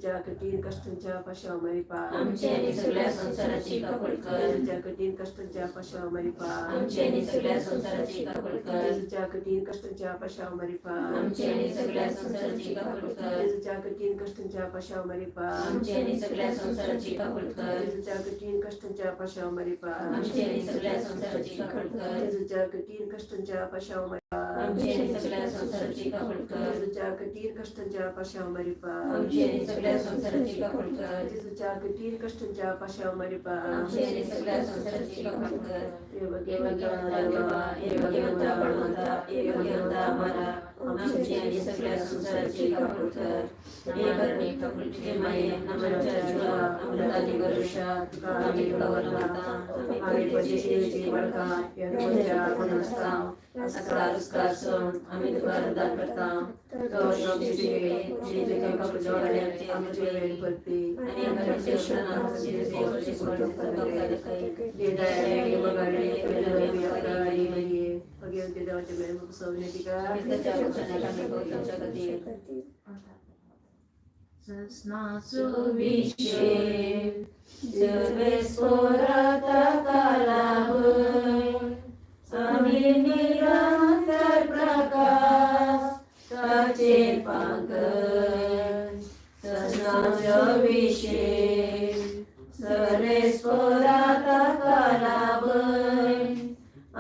Speaker 7: जेजूच्या कठीण कष्टांच्या पाशाव मरिपा.
Speaker 3: आमची आणि सगळ्या संसाराची काकूळ कर.
Speaker 7: जेजूच्या कठीण कष्टांच्या पाशाव मरिपा.
Speaker 3: आमची आणि सगळ्या संसाराची काकूळ कर.
Speaker 7: जेजूच्या कठीण कष्टांच्या पाशाव मरिपा.
Speaker 3: आमची आणि सगळ्या संसाराची काकूळ कर.
Speaker 7: जेजूच्या कठीण कष्टांच्या पाशाव मरिपा.
Speaker 3: आमची आणि सगळ्या संसाराची काकूळ कर.
Speaker 7: जेजूच्या कठीण कष्टांच्या पाशाव मरिपा.
Speaker 3: आमची आणि सगळ्या संसाराची काकूळ कर.
Speaker 7: जेजूच्या कठीण कष्टांच्या पाशाव मरिपा.
Speaker 3: आमची आणि सगळ्या संसाराची काकूळ कर.
Speaker 7: जेजूच्या कठीण कष्टांच्या पाशाव मरिपा.
Speaker 3: आमची आणि सगळ्या संसाराची काकूळ कर.
Speaker 7: जेजूच्या कठीण कष्टांच्या पाशाव मरिपा.
Speaker 3: आमची आणि सगळ्या संसाराची काकूळ कर.
Speaker 7: हे
Speaker 3: हे भगवंता देवा, हे भगवंता बळवंता, हे भगवंता मारा, आमची आणि सगळ्या संसाराची काकूळ कर. हे करणे काकुळचे माये, आमच्या जीवा अमृताने गरुषा, तुका आम्ही तुला माता, आम्ही परदेशी बळका, या नसता असला रुस्कार सोड, आम्ही तुका रद्दार करता. तो आमची सेवे, तुझे काकुळचे
Speaker 7: आमचे वेळ पडते
Speaker 3: आणि आमच्या
Speaker 7: भगवंती देवाच्या मेहर टिका.
Speaker 3: आम्ही निरंतर प्रकाश ताचे पांकर ससनाचो विशे सरेस्वराता कालावय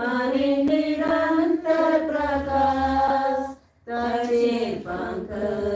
Speaker 3: आणि निरंतर प्रकाश ताचे पांकर.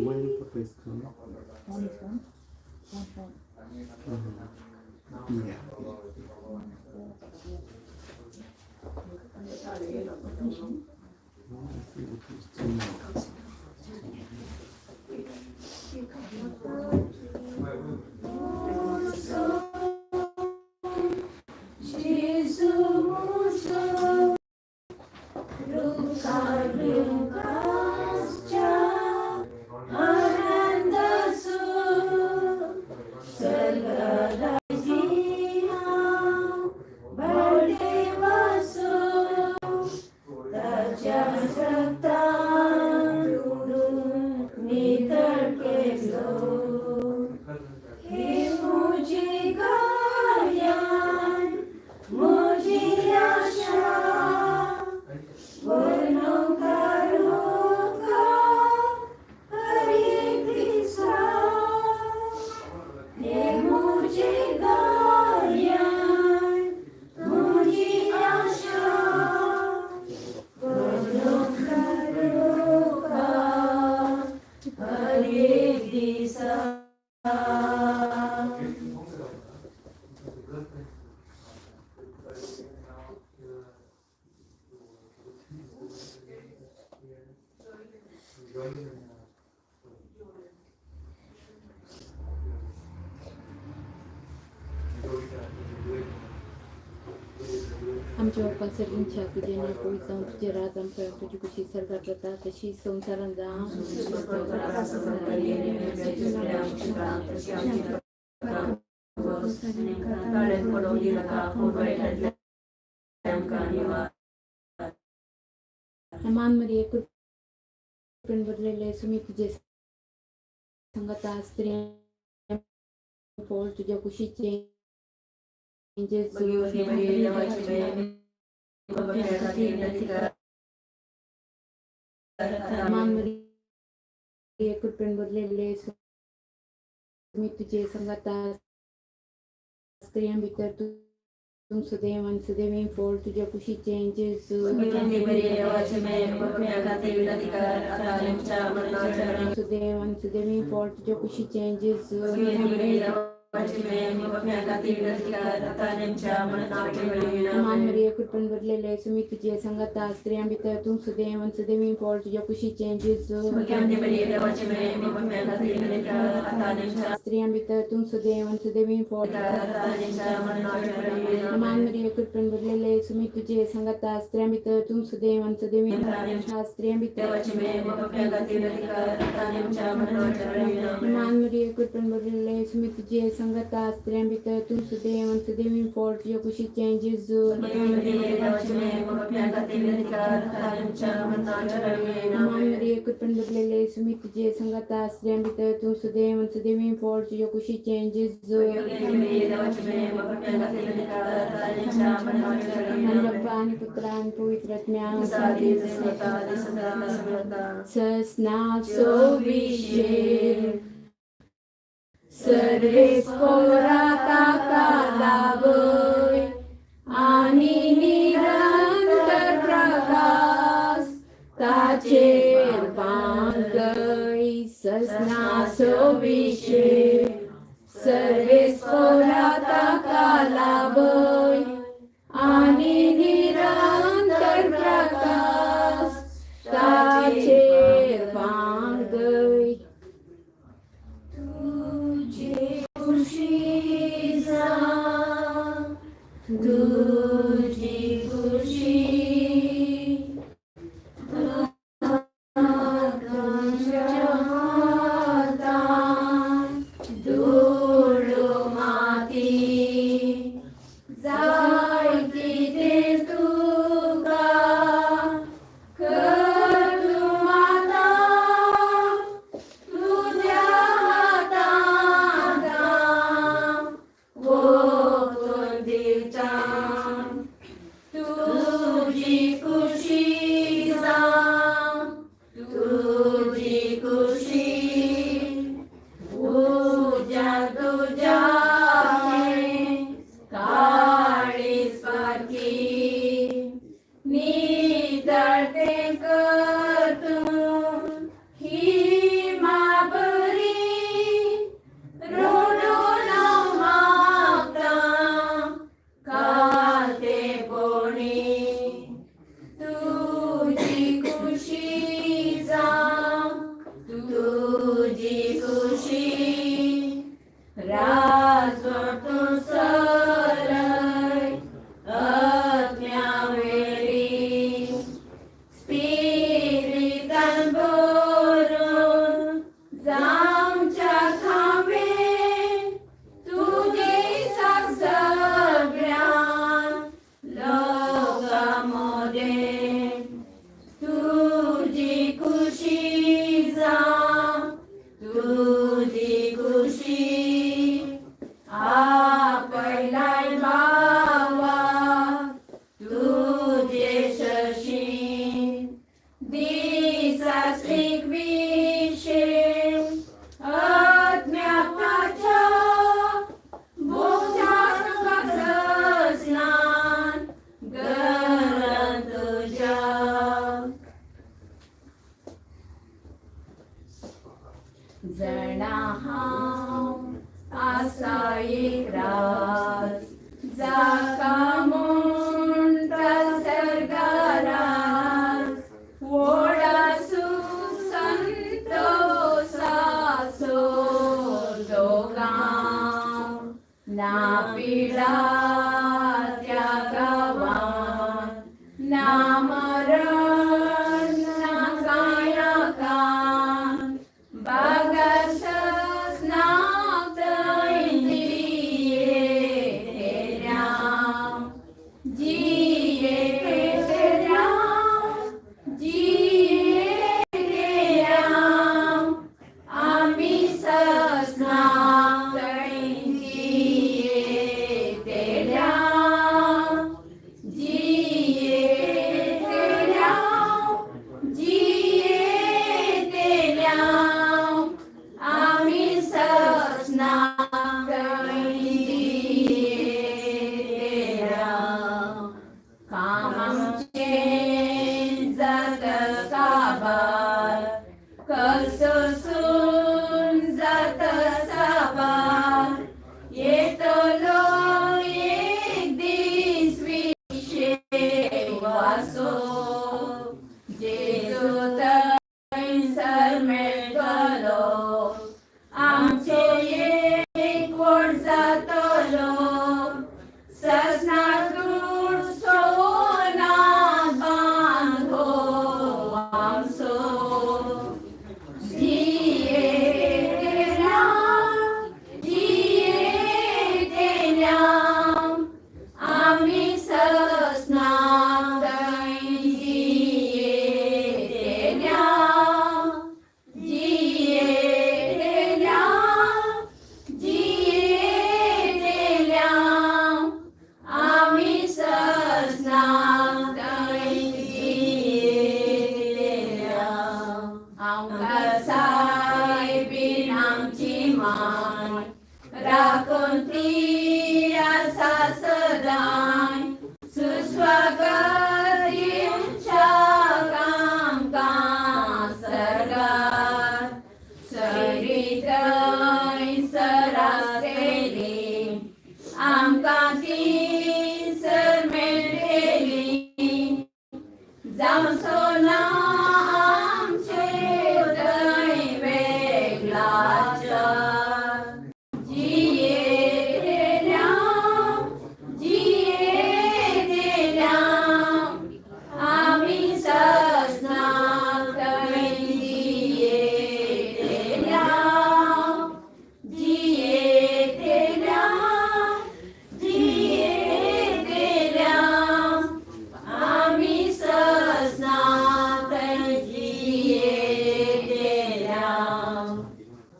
Speaker 1: When Papa is coming? Yeah. No, I think it was tomorrow.
Speaker 4: आमच्या बाप्पा सर्वींच्या तुझे नाव पवित्र जावं, तुझे राज आमच्या, तुझी खुशी सरकार जाता तशी संवसारात जावं. मान मरिये, कृपेन भरलेले, सुमी तुझे संगता, स्त्रिया फळ तुझ्या कुशीचे जेजू. मान मरिये. कृपेन भरलेले, सुमी तुझे संगाता, स्त्रियां भितर तूं सुदैव आनी सुदैवी फळ तुज्या कुशीचें जेजू.
Speaker 3: भगवती मरिये देवाची माय, पाप्या खातीर विनंती कर, आता आणि आमच्या मरणाच्या वेळी.
Speaker 4: सुदैव आनी सुदैवी फळ तुज्या कुशीचें जेजू.
Speaker 3: भगवती मरिये देवाची माय, पाप्या खातीर विनंती कर, आता आणि आमच्या मरणाच्या वेळी.
Speaker 4: मान मरिये, कृपेन भरलेले, सुमी तुझे संगाता, स्त्रियां भितर तूं सुदैव आनी सुदैवी फळ तुज्या कुशीचें जेजू.
Speaker 3: भगवती मरिये देवाची माय, पाप्या खातीर विनंती कर, आता आणि आमच्या
Speaker 4: स्त्रियां भितर तूं सुदैव आनी सुदैवी फळ
Speaker 3: आता आणि आमच्या मरणाच्या वेळी.
Speaker 4: मान मरिये, कृपेन भरलेले, सुमी तुझे संगाता, स्त्रियां भितर तूं सुदैव आनी सुदैवी स्त्रियां भितर
Speaker 3: देवाची माय, पाप्या खातीर विनंती कर, आता आणि आमच्या मरणाच्या वेळी.
Speaker 4: मान मरिये, कृपेन भरलेले, सुमी तुझे संगाता, स्त्रियां भितर तूं सुदैव आनी सुदैवी फळ तुज्या कुशीचें जेजू.
Speaker 3: भगवती मरिये देवाची माय, पाप्या खातीर विनंती कर, आता आणि आमच्या मरणाच्या वेळी.
Speaker 4: मान मरिये, कृपेन भरलेले, सुमी तुझे संगाता, स्त्रियां भितर तूं सुदैव आनी सुदैवी फळ तुज्या कुशीचें जेजू.
Speaker 3: भगवती मरिये देवाची माय, पाप्या खातीर विनंती कर, आता आणि आमच्या मरणाच्या वेळी.
Speaker 4: आणि बाप्पा आणि पुत्रा आणि पवित्र आत्म्या.
Speaker 7: साधी जसवता दिसता समता.
Speaker 4: ससना सोविशे सर्वे स्फोरा ताका लाभय आणि निरंतर प्रकाश ताचेर पांगय. ससना सोविशे सर्वे स्फोरा ताका लाभय आणि निरंतर प्रकाश ताचेर पांगय.
Speaker 3: तुझे खुशी जा, तुझी खुशी तुझ्या हातात धूळ माती जाय कितें तुका कर तूं आतां तुझ्या हातात ओतून दिता. तुझी खुशी जावं, तुझी खुशी उज्या तुझ्या काळीज पारखी नितळतें कर तूं ही माबरी रडून हांव मागतां कालतेपणी. तुजी खुशी जावं, तुजी खुशी राजवट तूं चलय आत्म्या वेळी स्पिरितान भरून जावच्या खांबे तुजे साक सगळ्यां लोकां मदें. तुजी खुशी जावं, तुजी खुशी आपयलाय बाबा तुजे शशी दिसाक विशे आत्म्याच्या बोधाक स्नान गरज तुझ्या.
Speaker 4: जणा हांव आसा एक राज जाका म्हणटा सर्गाराज व्हडा संतोसाचो तो गांव. ना पिडा त्या गांवात, ना मरण, ना कांय आकांत. बागासस ना थंय जियेतल्या.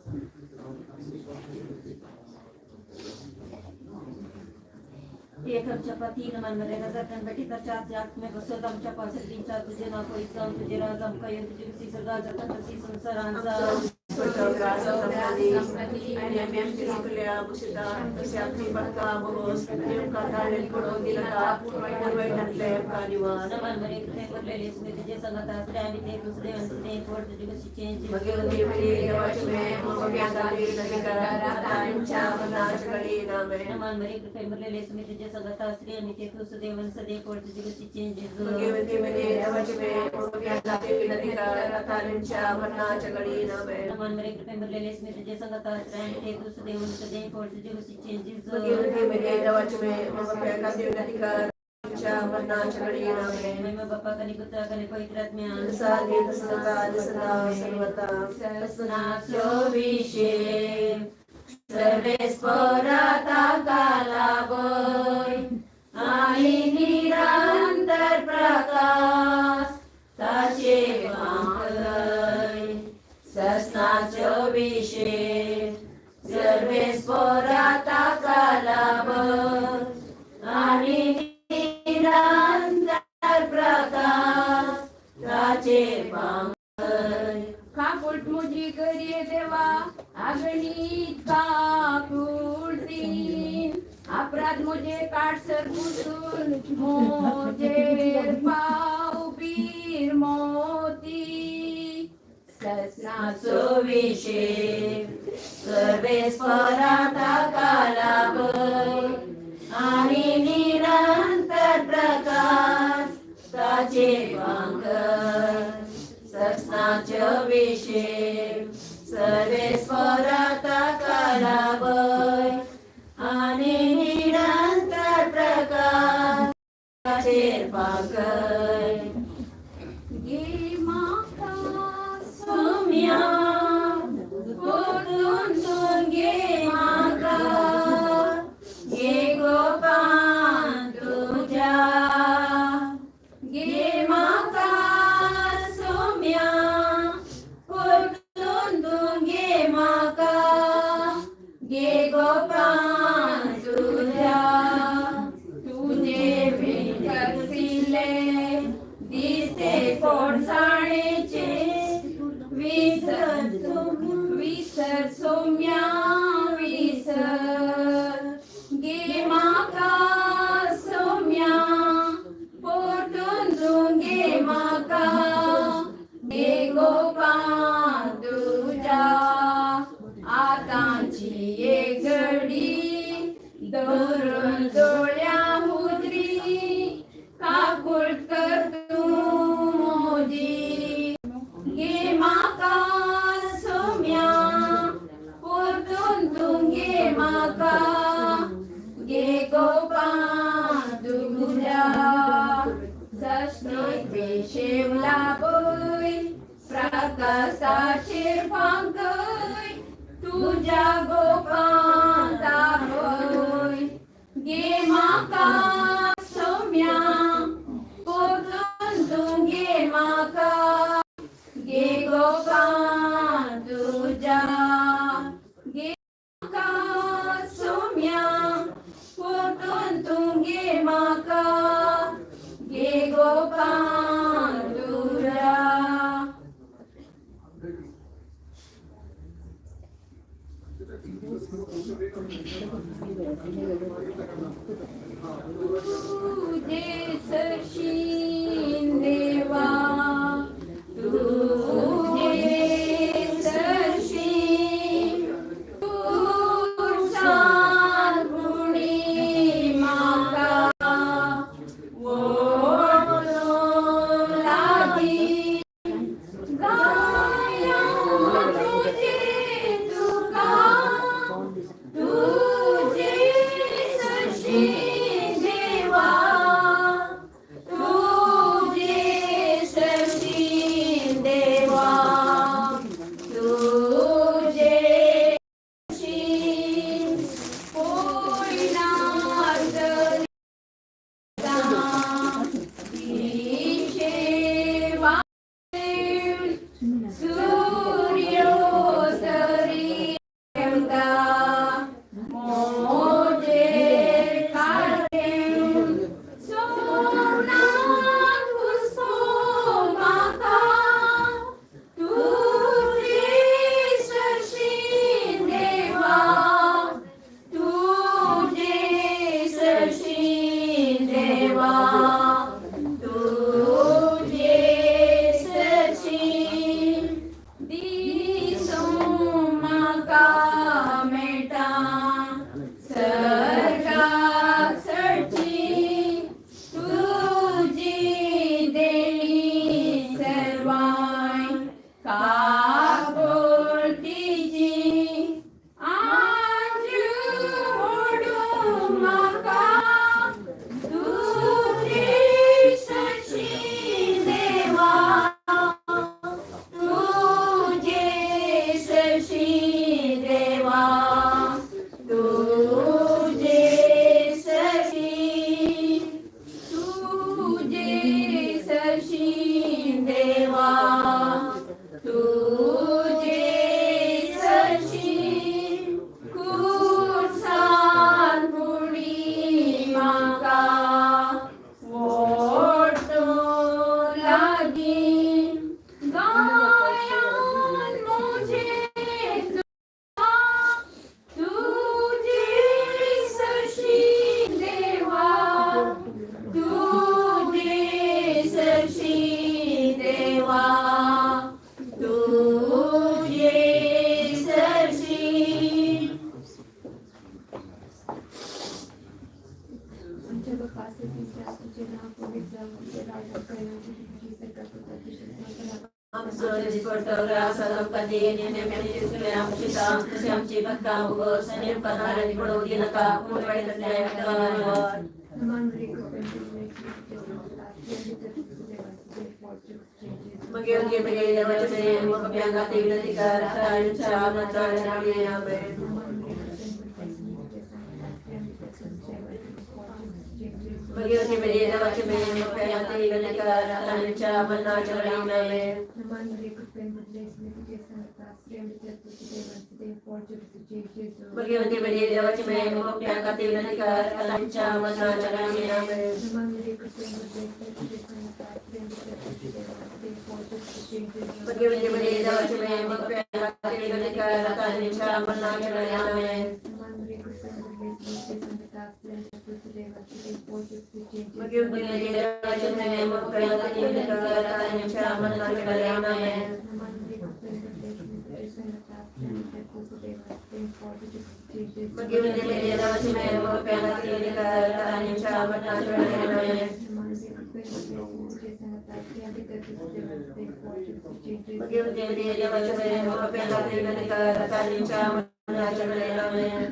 Speaker 3: एक आमच्या पती नमन मरे हजार बेटी तर चार जात में बसत आमच्या पास तीन चार तुझे नाव पैसा तुझे राज आमका येऊन तुझी कशी सरदार जातात तशी संसारांचा.
Speaker 7: आणि आम्ही आमची सगळ्या मुसिता तशी आमची पक्का बहोस नेमका धाडलेली पडोवन दिला पूर्वैटांतले आमकां निवास.
Speaker 3: नमन मरे कृपे भरलेली स्मी तुझे संगत असले आम्ही ते दुसरे अंशने पोट तुझी कशी चेंज.
Speaker 7: भगवती देवाची नामे.
Speaker 3: नमन मरे कृपे भरलेली स्मी तुझे संगत असले आम्ही ते दुसरे सदे पोट तुझी कशी चेंज.
Speaker 7: भगवती देवाची नामे.
Speaker 3: नमन मरे कृपे भरलेली स्मी तुझे संगत असले आम्ही ते दुसरे सदे पोट तुझी कशी चेंज.
Speaker 7: भगवती देवाची नामे.
Speaker 3: महिमा बाप्पा कनी पुत्रा कनी पवित्र आत्म्या.
Speaker 7: सदा सर्वता.
Speaker 3: ससनाचो विषय सर्वेस्पराता कालावय आणि निरंतर प्रकाश ताचे वांकय. ससनाचो विषय सर्वेस्पराता कालावय आणि निरंतर प्रकाश ताचे वांकय.
Speaker 4: काकुट मुजी करिये देवा अगणित काकुळती अपराध मुझे काट सर पुसून मोजेर पाव पीर मोती. ससनाचो
Speaker 3: विषय सर्वेस्पराता कालावय आणि निरंतर प्रकाश ताचे वांकय. ससनाचो विषय सर्वेस्पराता कालावय आणि निरंतर प्रकाश ताचे वांकय.
Speaker 4: गे म्हाका
Speaker 3: सुम्या परतून तूं घे म्हाका घे गोपान तुज्या. घे म्हाका सुम्या परतून तूं घे म्हाका घे गोपान तुज्या.
Speaker 4: तुझे विकसिले दिसते कोडसाणेचे विसर विसर सोम्या विसर. गे म्हाका सोम्या परतून तूं गे म्हाका गे गोपान तुज्या. आतांची एक घडी दवरून दोळ्या हुद्री काकुळट कर तूं मोजी. गे म्हाका सोम्या परतून तूं गे म्हाका गे गोपान तुज्या. सश्णे शेवला पय प्रकाशाचेर फांकय तुज्या गोपान दाखय. गे म्हाका सोम्या परतून तूं गे म्हाका गे गोपान तुज्या. गे म्हाका सोम्या परतून तूं गे म्हाका गे गोपान तुज्या. तुझे सरशीन देवा तुझे सरशीन पुरसान पुणी म्हाका ओडून लागी गाया तुझे तुका तुझे सरशीन देवा. तू
Speaker 3: दिसपडतो ग्रास आमकां दी आनी आमची चुकल्या आमची तशी आमची पक्का उगोस आनी आमकां धारण पडोवं दिनाका पूण वायटांतल्यान आमकां मगे मगे मगे देवाचे मग प्यांगा ते विनंती कर तांच्या मनाच्या नावे आमेन. मगे मगे मगे देवाचे मग प्यांगा ते विनंती कर तांच्या मनाच्या नावे आमेन. मगे मगे मगे देवाचे मग प्यांगा ते विनंती कर तांच्या मनाच्या नावे आमेन. मगे मगे मगे देवाचे मग प्यांगा ते विनंती कर तांच्या मनाच्या नावे आमेन. मगे मगे मगे देवाचे मग प्यांगा ते विनंती कर तांच्या मनाच्या नावे आमेन. मगे मगे मगे देवाचे मग प्यांगा ते विनंती कर तांच्या मनाच्या नावे आमेन. मगे मगे मगे देवाचे मग प्यांगा ते विनंती कर तांच्या मनाच्या नावे आमेन.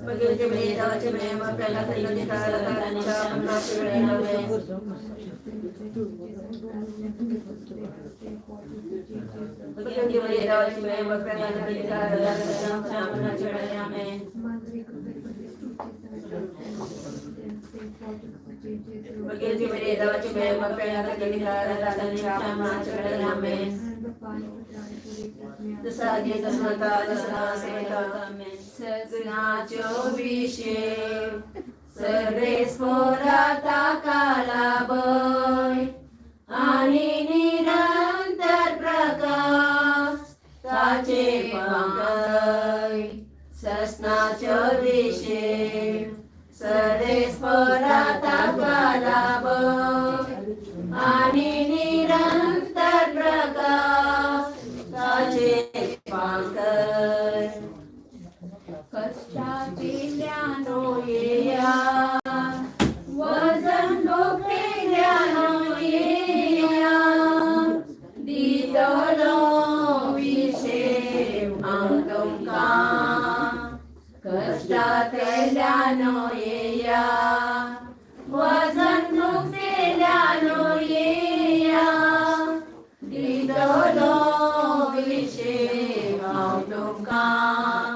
Speaker 3: मगे मगे मगे देवाचे मग प्यांगा ते विनंती कर तांच्या मनाच्या नावे आमेन. मगे मगे मगे देवाचे मग प्यांगा ते विनंती कर तांच्या मनाच्या नावे आमेन. मगे मगे मगे देवाचे मग प्यांगा ते विनंती कर तांच्या मनाच्या नावे आमेन. जसा आधी तसा आता तसा सर्वदा आमेन. सजनाच्यो विशे सर्वेस पोराता कालाबय आणि निरंतर प्रकाश ताचे पांकय. ससनाच्यो विशे सर्वेस पोराता कालाबय आणि निरंतर प्रकाश ताचे पांकय. कष्टांतल्यानो येया वजन भोगतेल्यानो येया दितलो विशेव हांव तुमकां. कष्टांतल्यानो येया वजन भोगतेल्यानो येया दितलो विशेव हांव तुमकां.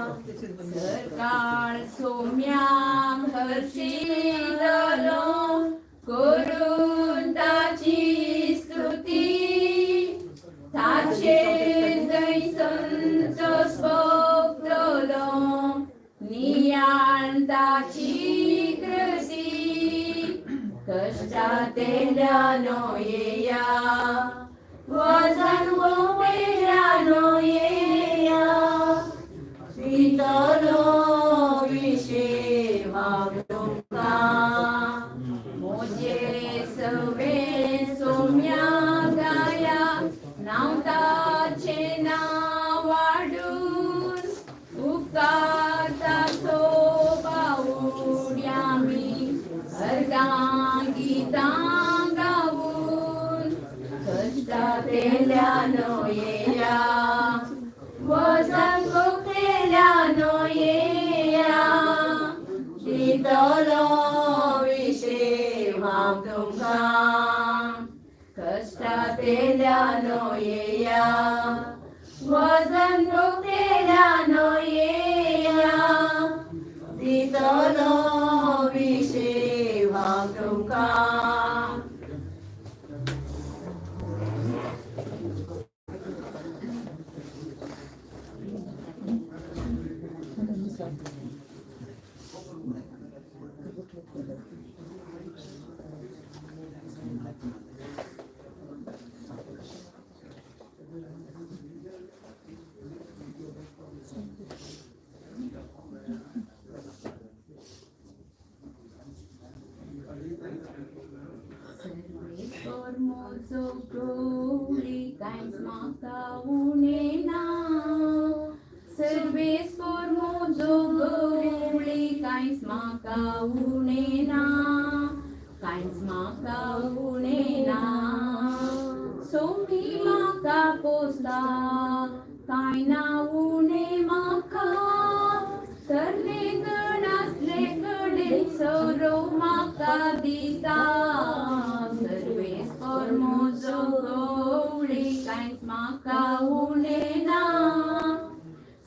Speaker 3: सरकाळ सोम्यांक हर्शितलो करून ताची स्तुती ताचे थंय संतोष भोगतलो नियाळ ताची कृती. कष्टांतल्यानो येया वजन भोगतेल्यानो येया दितलो विशेव हांव तुमकां. मोजे सवे सोम्या गाया नांव ताचें नांव वाडून उपकारता सोबावड्यामी अर्गां गितां गावून. कष्टांतल्यानो येया वजन भोगतेल्यानो येया दितलो विशेव हांव तुमकां. कष्टांतल्यानो येया वजन भोगतेल्यानो येया दितलो विशेव हांव तुमकां. Formoso गौरी कांयच म्हाका उणें ना. सर्वेस फॉर्मोजो गौरी कांयच म्हाका उणें ना.
Speaker 4: कांयच म्हाका उणें ना. सोमी म्हाका पोसता, कांय ना उणें म्हाका. तरणे गण आसले कडेन सोरो म्हाका दिता. सर्वेस्पर म्हजो गवळी, कांयच म्हाका उणें ना.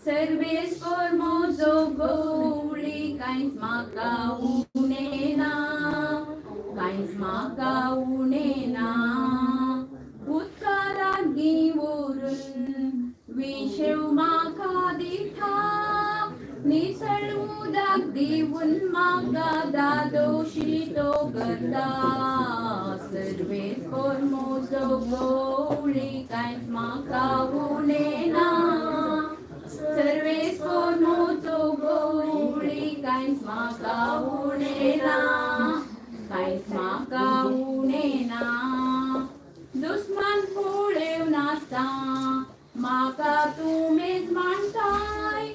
Speaker 4: सर्वेस्पर म्हजो गवळी, कांयच म्हाका उणें ना, कांयच म्हाका उणें ना. उदकाराक व्हरून विशेव म्हाका दिता, निसळ उदक दिवन म्हाका दादोशी तो करता. सर्वेस्पर म्हजो गवळी, कांयच म्हाका उणें ना. सर्वेस्पर म्हजो गवळी, कांयच म्हाका उणें ना, कांयच म्हाका उणें ना. दुस्मान पळेव नासता म्हाका तूं मेज मांडताय,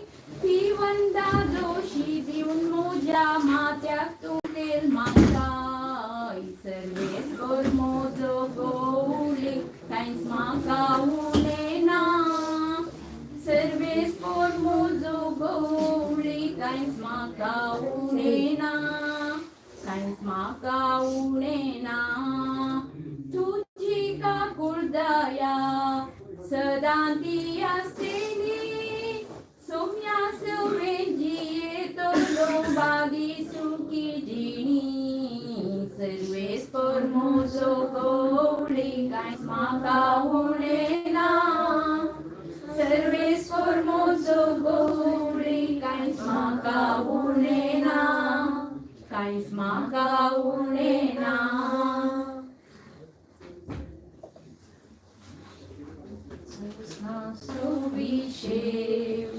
Speaker 4: पिवन दादोशी दिवन म्हज्या माथ्याक तूं तेल मारताय. सर्वेस्पर म्हजो गवळी, कांयच म्हाका उणें ना. सर्वेस्पर म्हजो गवळी, कांयच म्हाका उणें ना, कांयच म्हाका उणें ना. तुजी काकूळ दया सदां ती आसतली, सोम्या सवें जियेतलो बागी सुखी जिणी. सर्वेस्पर म्हजो गवळी, कांयच म्हाका उणें ना. सर्वेस्पर म्हजो गवळी, कांयच म्हाका उणें ना, कांयच म्हाका उणें ना. सुविशेव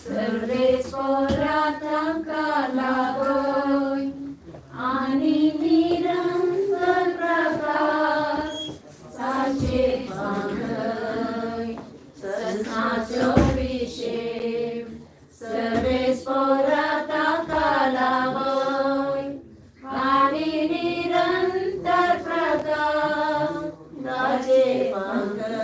Speaker 4: सर्वेस्परा तांकां लागय आनी निरंतर प्रकाश ताचे पांगय. सजनाचो विशेव सर्वेस्परा तांकां लागय आनी निरंतर प्रकाश ताचे पांगय.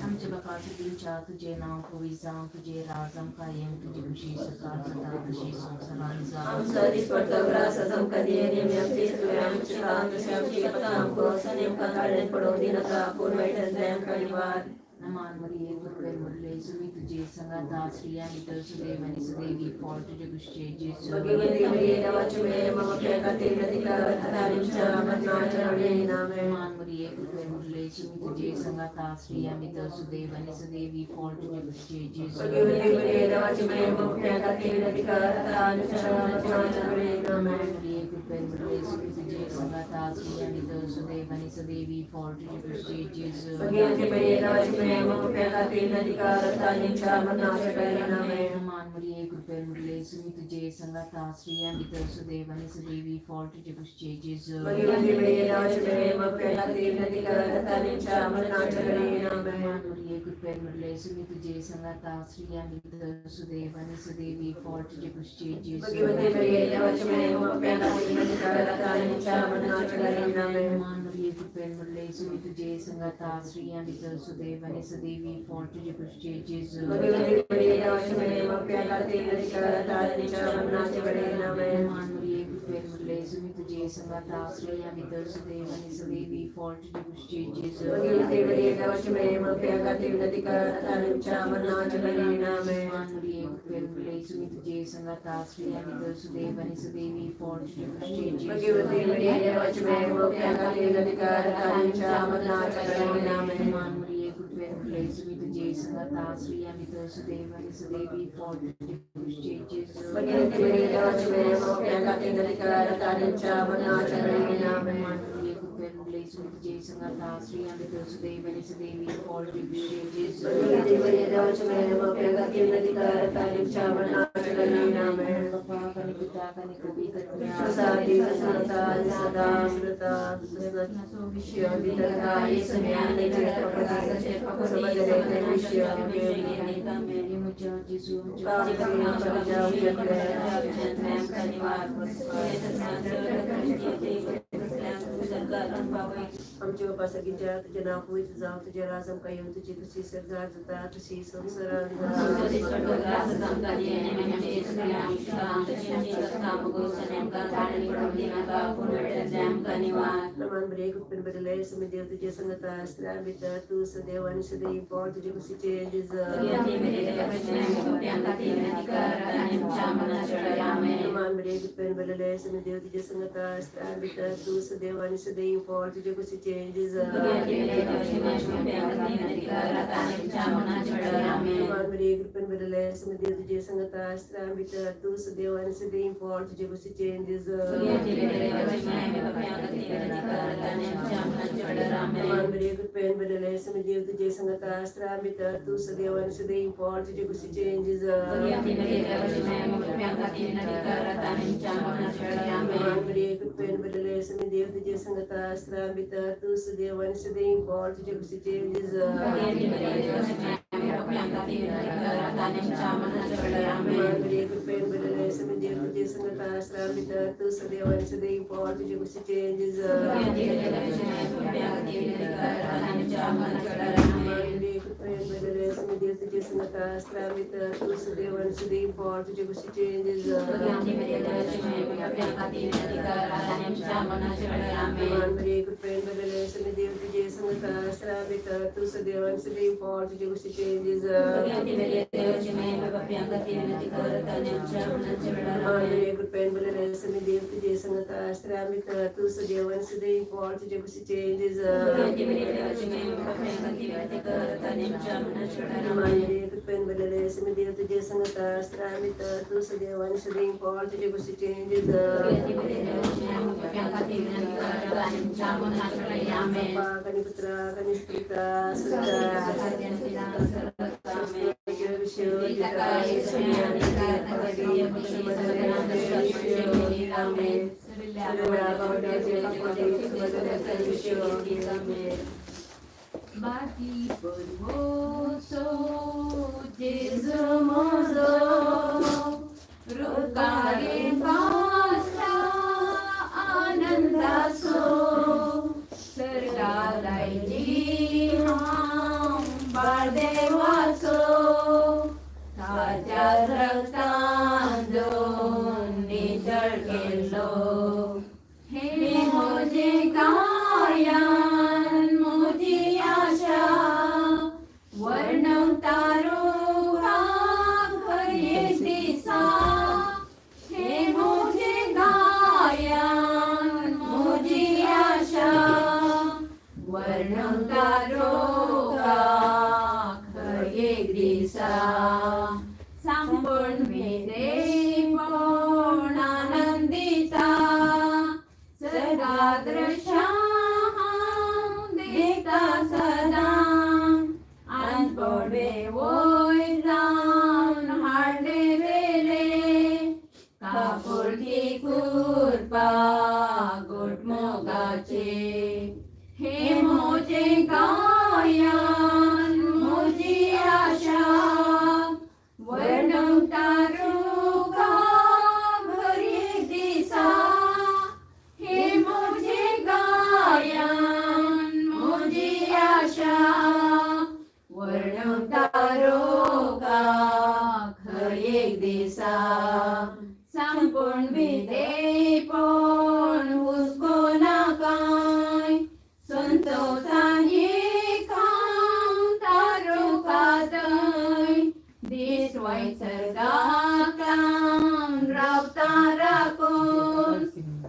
Speaker 2: आमच्या बापाच्या दिवच्या तुझे नांव पवित्र जावं, तुझे राज आमकां येवं, तुजी खुशी सरकार जाता तशी संवसारांत जावं.
Speaker 3: आमचो दिसपडतो ग्रास आमकां दी आनी आमी आमचे आमच्या काम तशें आमची पत्ता आमकां आनी आमकां काडल्यान पडोवंक दिनाका, पूण वायटांतल्यान आमकां निवार.
Speaker 2: नमान मरिये, कृपेन भरले, सुमी तुझे संगात स्त्रियां भितर सुदैव आनी सुदैवी फळ तुजे कुशीचे जेजू.
Speaker 3: भगिनी मरिये, देवाची मेर, मम खातीर प्रतिकार आमच्या मरणाच्या वेळी. आमेन.
Speaker 2: नमान मरिये, कृपेन भरले, सुमी तुझे संगात स्त्रियां भितर सुदैव आनी सुदैवी फळ तुजे कुशीचे जेजू.
Speaker 3: भगिनी मरिये, देवाची मेर, मम खातीर प्रतिकार आमच्या मरणाच्या वेळी. आमेन.
Speaker 2: मरिये, कृपेन भरले, सुमी तुझे संगात स्त्रियां भितर सुदैव आनी सुदैवी फळ तुजे कुशीचे जेजू.
Speaker 3: भगिनी मरिये, देवाची मेर, मम खातीर प्रतिकार आमच्या मरणाच्या वेळी. आमेन.
Speaker 2: नमान मरिये, कृपेन भरले, सुमी तुझे संगात स्त्रियां भितर सुदैव आनी सुदैवी फळ तुजे कुशीचे जेजू.
Speaker 3: भगिनी मरिये, देवाची मेर, मम खातीर प्रतिकार आमच्या मरणाच्या वेळी. आमेन.
Speaker 2: नमान मरिये, कृपेन भरले, सुमी तुझे संगात स्त्रियां भितर सुदैव आनी सुदैवी फळ तुजे कुशीचे जेजू.
Speaker 3: भगिनी मरिये, देवाची मेर, मम खातीर प्रतिकार आमच्या मरणाच्या वेळी. आमेन.
Speaker 2: नमान मरिये, कृपेन भरले, सुमी तुझे संगात स्त्रियां भितर सुदैव आनी सुदैवी फळ तुजे कुशीचे जेजू.
Speaker 3: भगिनी मरिये, देवाची मेर, मम खातीर प्रतिकार आमच्या मरणाच्या वेळी. आमेन.
Speaker 2: नमान मरिये, कृपेन भरले, सुमी तुझे संगात स्त्रियां भितर सुदैव आनी सुदैवी फळ तुजे कुशीचे जेजू.
Speaker 3: भगिनी मरिये, देवाची मेर, मम खातीर प्रतिकार आमच्या मरणाच्या वेळी. आमेन.
Speaker 2: नमान मरिये, कृपेन भरले, सुमी तुझे संगात स्त्रियां भितर सुदैव आनी सुदैवी फळ तुजे कुशीचे जेजू.
Speaker 3: भगिनी मरिये, देवाची मेर, मम खातीर प्रतिकार आमच्या मरणाच्या वेळी. आमेन.
Speaker 2: नमान मरिये, कृपेन भरले, सुमी तुझे संगात स्त्रियां भितर सुदैव आनी सुदैवी फळ तुजे कुशीचे जेजू.
Speaker 3: भगिनी मरिये, देवाची मेर, मम खातीर प्रतिकार आमच्या मरणाच्या वेळी. आमेन.
Speaker 2: नमान मरिये, कृपेन भरले, सुमी तुझे संगात स्त्रियां भितर सुदैव आनी सुदैवी फळ तुजे कुशीचे जेजू.
Speaker 3: भगिनी मरिये, देवाची मेर, मम खातीर प्रतिकार आमच्या मरणाच्या वेळी. आमेन.
Speaker 2: बापाक आनी पुताक आनी पवित्र
Speaker 3: प्रसादी सदा सदा सदा
Speaker 2: जेजू.
Speaker 3: पावय.
Speaker 7: आमच्या बापा सगळींच्या तुझ्या नांव पवित्र जावं, तुझ्या राज आमकां येवं, तुजी खुशी सरकार जाता तशी संवसारांत
Speaker 3: तुमचो
Speaker 7: जावं.
Speaker 3: स्वर्गात राज आमकां दी आनी आमचे सगळे आमच्या तशी आमची कथा भोगोस आनी आमकां धाडण पडूंक दिनाका, पूण वायटांतल्यान आमकां निवार.
Speaker 7: नमान बरे कृपेन बदले समेदेव तुझे संगता स्त्रियां भितर तूं सदैव आनी सदैव पोट तुजे कुशीचे
Speaker 3: भगवती मेरे देवाची माया कृपया खातीर विनंती कर आनी आमच्या मरणाच्या वेळार. आमेन.
Speaker 7: नमान बरे कृपेन बदले समेदेव तुझे संगता स्त्रियां भितर तूं सदैव आनी सदैव पोट तुजे कुशीचे
Speaker 3: भगवती मेरे देवाची माया कृपया खातीर विनंती कर आनी आमच्या मरणाच्या वेळार. आमेन.
Speaker 7: नमान बरे कृपेन बदले समेदेव तुझे संगता स्त्रियां भितर तूं सदैव आनी सदैव पोट तुजे कुशीचे
Speaker 3: भगवती मेरे देवाची माया कृपया खातीर विनंती कर आनी आमच्या मरणाच्या वेळार. आमेन.
Speaker 7: नमान बरे कृपेन बदले समेदेव तुझे संगता स्त्रियां भितर तूं सदैव आनी सदैव पोट तुजे कुशीचे
Speaker 3: भगवती मेरे देवाची माया कृपया खातीर विनंती कर आनी आमच्या मरणाच्या वेळार. आमेन.
Speaker 7: बरे कृपेन बदले समेदेव तुझे संगता स्त्रियां भितर तूं सदैव आनी सदैव पोट तुजे कुशीचे
Speaker 3: भगवती मेरे देवाची माया कृपया खातीर विनंती कर आनी आमच्या मरणाच्या वेळार. आमेन.
Speaker 7: बरे कृपेन बदले समेदेव तुझे संगता स्त्रियां भितर तूं सदैव आनी सदैव पोट तुजे कुशीचे
Speaker 3: भगवती मेरे देवाची माया कृपया खातीर विनंती कर आनी आमच्या मरणाच्या वेळार. आमेन.
Speaker 7: बरे कृपेन बदले समेदेव तुझे संगता स्त्रियां भितर तूं सदैव आनी सदैव पोट तुजे कुशीचे
Speaker 3: भगवती मेरे देवाची माया कृपया खातीर विनंती कर आनी आमच्या मरणाच्या वेळार. आमेन.
Speaker 7: बरे कृपेन बदले समेदेव तुझे संगता स्त्रियां भितर तूं सदैव आनी सदैव पोट तुजे कुशीचे
Speaker 3: भगवती मेरे देवाची माया कृपया खातीर विनंती कर आनी आमच्या मरणाच्या वेळार. आमेन.
Speaker 7: बरे कृपेन बदले समेदेव तुझे संगता स्त्रियां भितर तूं सदैव आनी सदैव पोट तुजे कुशीचे
Speaker 3: भगवती मेरे देवाची माया कृपया खातीर विनंती कर आनी आमच्या मरणाच्या वेळार. आमेन.
Speaker 7: बरे कृपेन बदले समेदेव तुझे संगता स्त्रियां भितर तूं सदैव आनी सदैव पोट तुजे कुशीचे
Speaker 3: भगवती मेरे देवाची माया कृपया खातीर विनंती कर आनी आमच्या मरणाच्या वेळार. आमेन.
Speaker 7: बापाक आनी पुत्राक आनी स्पिरिता सुद्धा
Speaker 4: Bati Borboso, Jesu mozo, Rukare pasta anandaso, Sargadai ham bardevaso, ताज्या रक्तान नितळ केलो. हे म्हजे गायन म्हजी आशा, वर्णम तारो खरे दिसा. हे म्हजे गायन म्हजी आशा, वर्णम तारो खरे दिसा. सांबण मेरे कोण आनंदिता, सदा दृश्या देखता सदा. अनपडवे वय जावन हाडले वेले, कापुरकी कुरपा गुटमोगाचे. हे म्हजे गायन म्हजी आशा, वर्णम तारुका भरी दिसा. हे म्हजे गायन म्हजी आशा, वर्णम तारुका खरे दिसा. संपूर्ण विदेपण हुस्को नाकाय, संतोषाने काम तारुकातय. दीस वय सर्गाक लावन रावता राखून,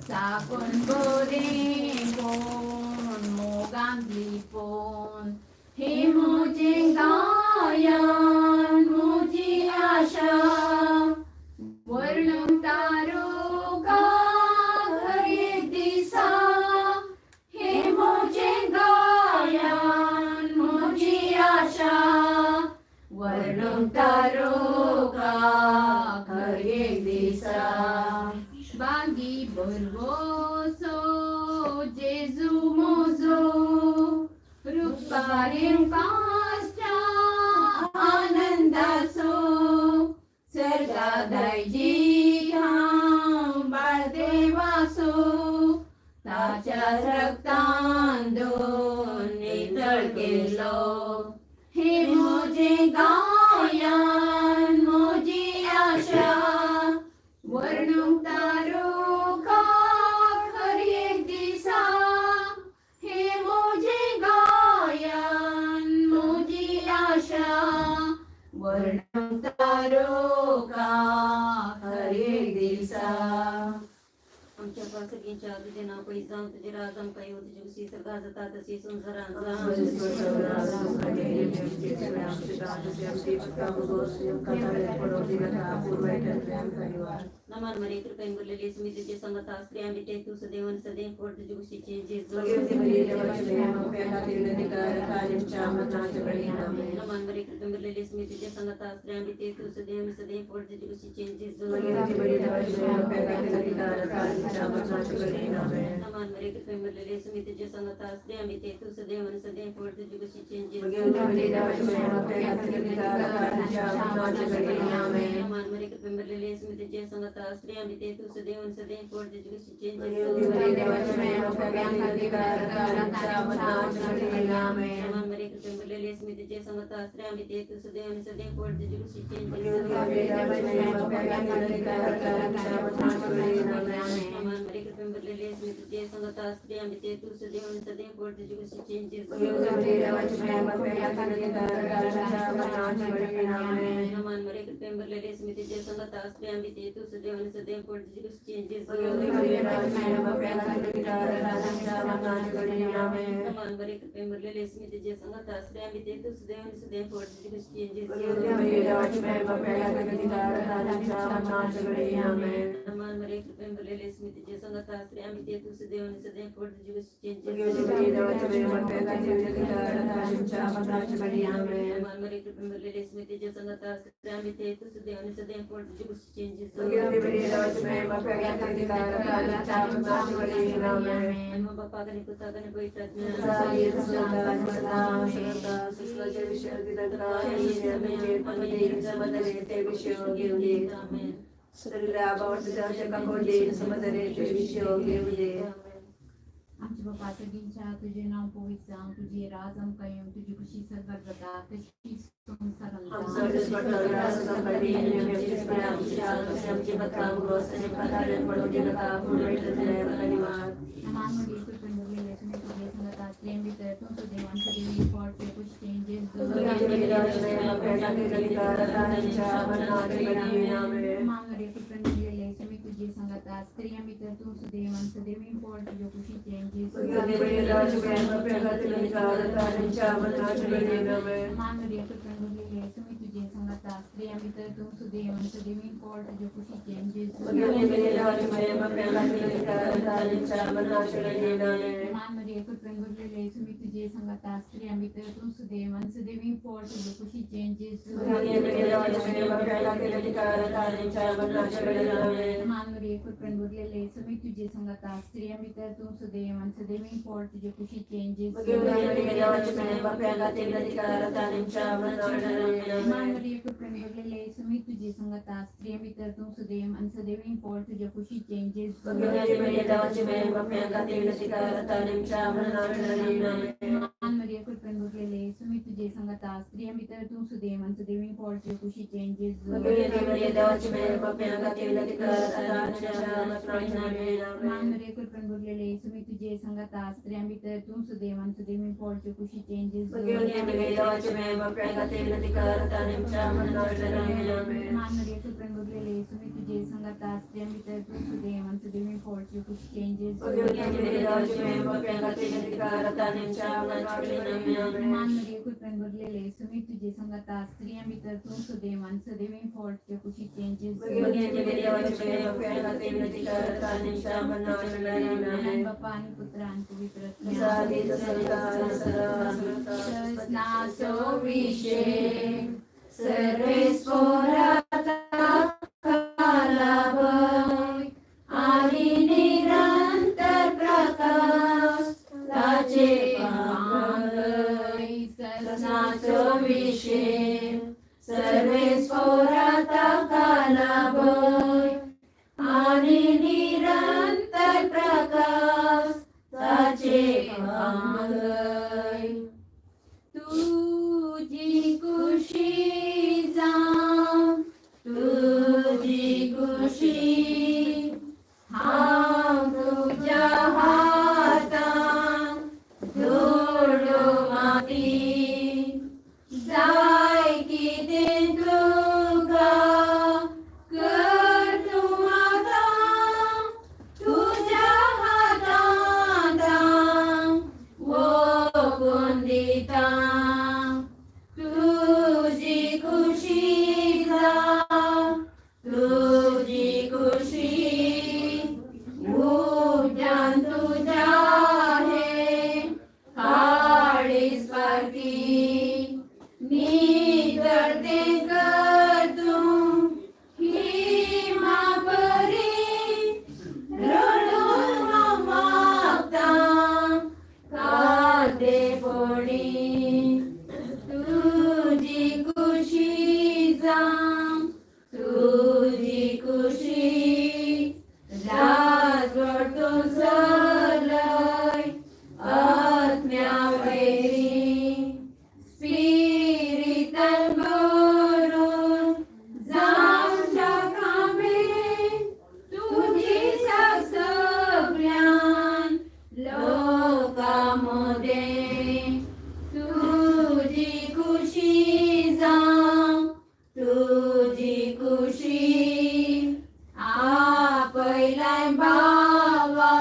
Speaker 4: साकून बरें कोण मोगान लिपोवन. हे म्हजें गायन म्हजी आशा, वर्णम तारुका खरे दिसा. हे म्हजें गायन म्हजी आशा, वर्णम तारुका खरे दिसा. बागी बरवोसो जेजू मोजो, रुपारे कास्टा आनंदासो. सर्गादायजी हांव बाळदेवासो,
Speaker 3: ताच्या रक्तान धुवन नितळ केलो. हे म्हजें गायन म्हजी आशा वर्णूंक तारुका हर एक दिसा. हे म्हजें गायन म्हजी आशा वर्णूंक तारुका हर एक दिसा.
Speaker 5: आमच्या पासगीच्या तुझे नाव पै जावं, तुझे राज आमकां येवं, तुजी खुशी सर्गात जाता तशी संवसारांत जावं. नमन मरे कृपेन भरलेली मी तुझे संगत स्त्रिया मिटे तू सदैव आणि सदैव पोट तुझी खुशीचे जेजू. नमन मरे कृपेन भरलेली मी तुझे संगत स्त्रिया मिटे तू सदैव आणि सदैव पोट तुझी खुशीचे जेजू. नमन मरे कृपेन भरलेली मी तुझे संगत स्त्रिया मिटे तू सदैव आणि सदैव पोट तुझी खुशीचे जेजू. नमन मरे कृपेन भरलेली मी तुझे संगत स्त्रिया मिटे तू सदैव आणि सदैव पोट तुझी खुशीचे जेजू. नमन मरे कृपेन भरलेली मी तुझे संगत स्त्रिया मिटे तू सदैव आणि सदैव पोट तुझी खुशीचे जेजू. नमन मरे कृपेन भरलेली मी तुझे संगत स्त्रिया मिटे तू सदैव आणि सदैव पोट तुझी खुशीचे जेजू. नमन मरे कृपेन भरलेली मी तुझे संगत स्त्रिया मिटे तू सदैव आणि सदैव पोट तुझी खुशीचे जेजू. नमन मरे कृपेन भरलेली मी तुझे संगत स्त्रिया मिटे तू सदैव आणि सदैव पोट तुझी खुशीचे जेजू. नमन मरे कृपेन भरलेली मी तुझे संगत स्त्रिया मिटे तू सदैव आणि सदैव पोट तुझी खुशीचे जेजू. नमन मरे कृपेन भरलेली मी तुझे संगत स्त्रिया मिटे तू सदैव आणि सदैव पोट तुझी खुशीचे जेजू. आणि मग बापा आणि पुता आणि पवित्र आत्म्या.
Speaker 4: आमच्या बापा सगळींच्या तुझे नाव पवित्र जावं, तुझे राज आमकां येवं, तुजी खुशी सर्गात जाता तशी संवसारांत जावं. नमन मरिये कृपेन भरलेली मी तुझे संगत स्त्रियां भितर तूं सदैव आणि सदैव पोट तुझे खुशीचें जेजू. नमन मरिये कृपेन भरलेली मी तुझे संगत स्त्रियां भितर तूं सदैव आणि सदैव पोट तुझे खुशीचें जेजू. नमन मरिये कृपेन भरलेली मी तुझे संगत स्त्रियां भितर तूं सदैव आणि सदैव पोट तुझे खुशीचें जेजू. नमन मरिये कृपेन भरलेली मी तुझे संगत स्त्रियां भितर तूं सदैव आणि सदैव पोट तुझे खुशीचें जेजू. नमन मरिये कृपेन भरलेली मी तुझे संगत स्त्रियां भितर तूं सदैव आणि सदैव पोट तुझे खुशीचें जेजू. नमन मरिये कृपेन भरलेली मी तुझे संगत स्त्रियां भितर तूं सदैव आणि सदैव पोट तुझे खुशीचें जेजू. नमन मरिये कृपेन भरलेली मी तुझे संगत स्त्रियां भितर तूं सदैव आणि सदैव पोट तुझे खुशीचें जेजू. नमन मरिये कृपेन भरलेली मी तुझे संगत स्त्रियां भितर तूं सदैव आणि सदैव पोट तुझे खुशीचें जेजू. नमन मरिये कृपेन भरलेली मी तुझे संगत स्त्रियां भितर तूं सदैव आणि सदैव पोट तुझे खुशीचें जेजू. नमन मरिये कृपेन भरलेली मी तुझे संगत स्त्रियां भितर तूं सदैव आणि सदैव पोट तुझे खुशीचें जेजू. बापा आणि पुत्र आणि पवित्र आत्म्या.
Speaker 3: सस्नाचो विषय सर्वेस्पोराता कालाभय आणि निरंतर प्रकाश ताचे पांगय. सस्नाचो विषय सर्वेस्पोराता कालाभय आणि निरंतर प्रकाश
Speaker 4: जाय कितें तुका कर तूं आतां तुज्या हातांत ओंपून दिता तुजी खुशी जावं तुजी खुशी उज्यान तुज्या हें काळीज पारखी नितळ तें कर तूं हिमा परी रडून हांव मागतां कांदेपणी तुजी खुशी जावं तुजी खुशी राजवट तूं चलय आत्म्या वयरी स्पिरितान भरून जावच्या कामेन तुजी सगळ्यान लोकां मदें तुजी खुशी जावं तुजी खुशी आपयलाय बाबा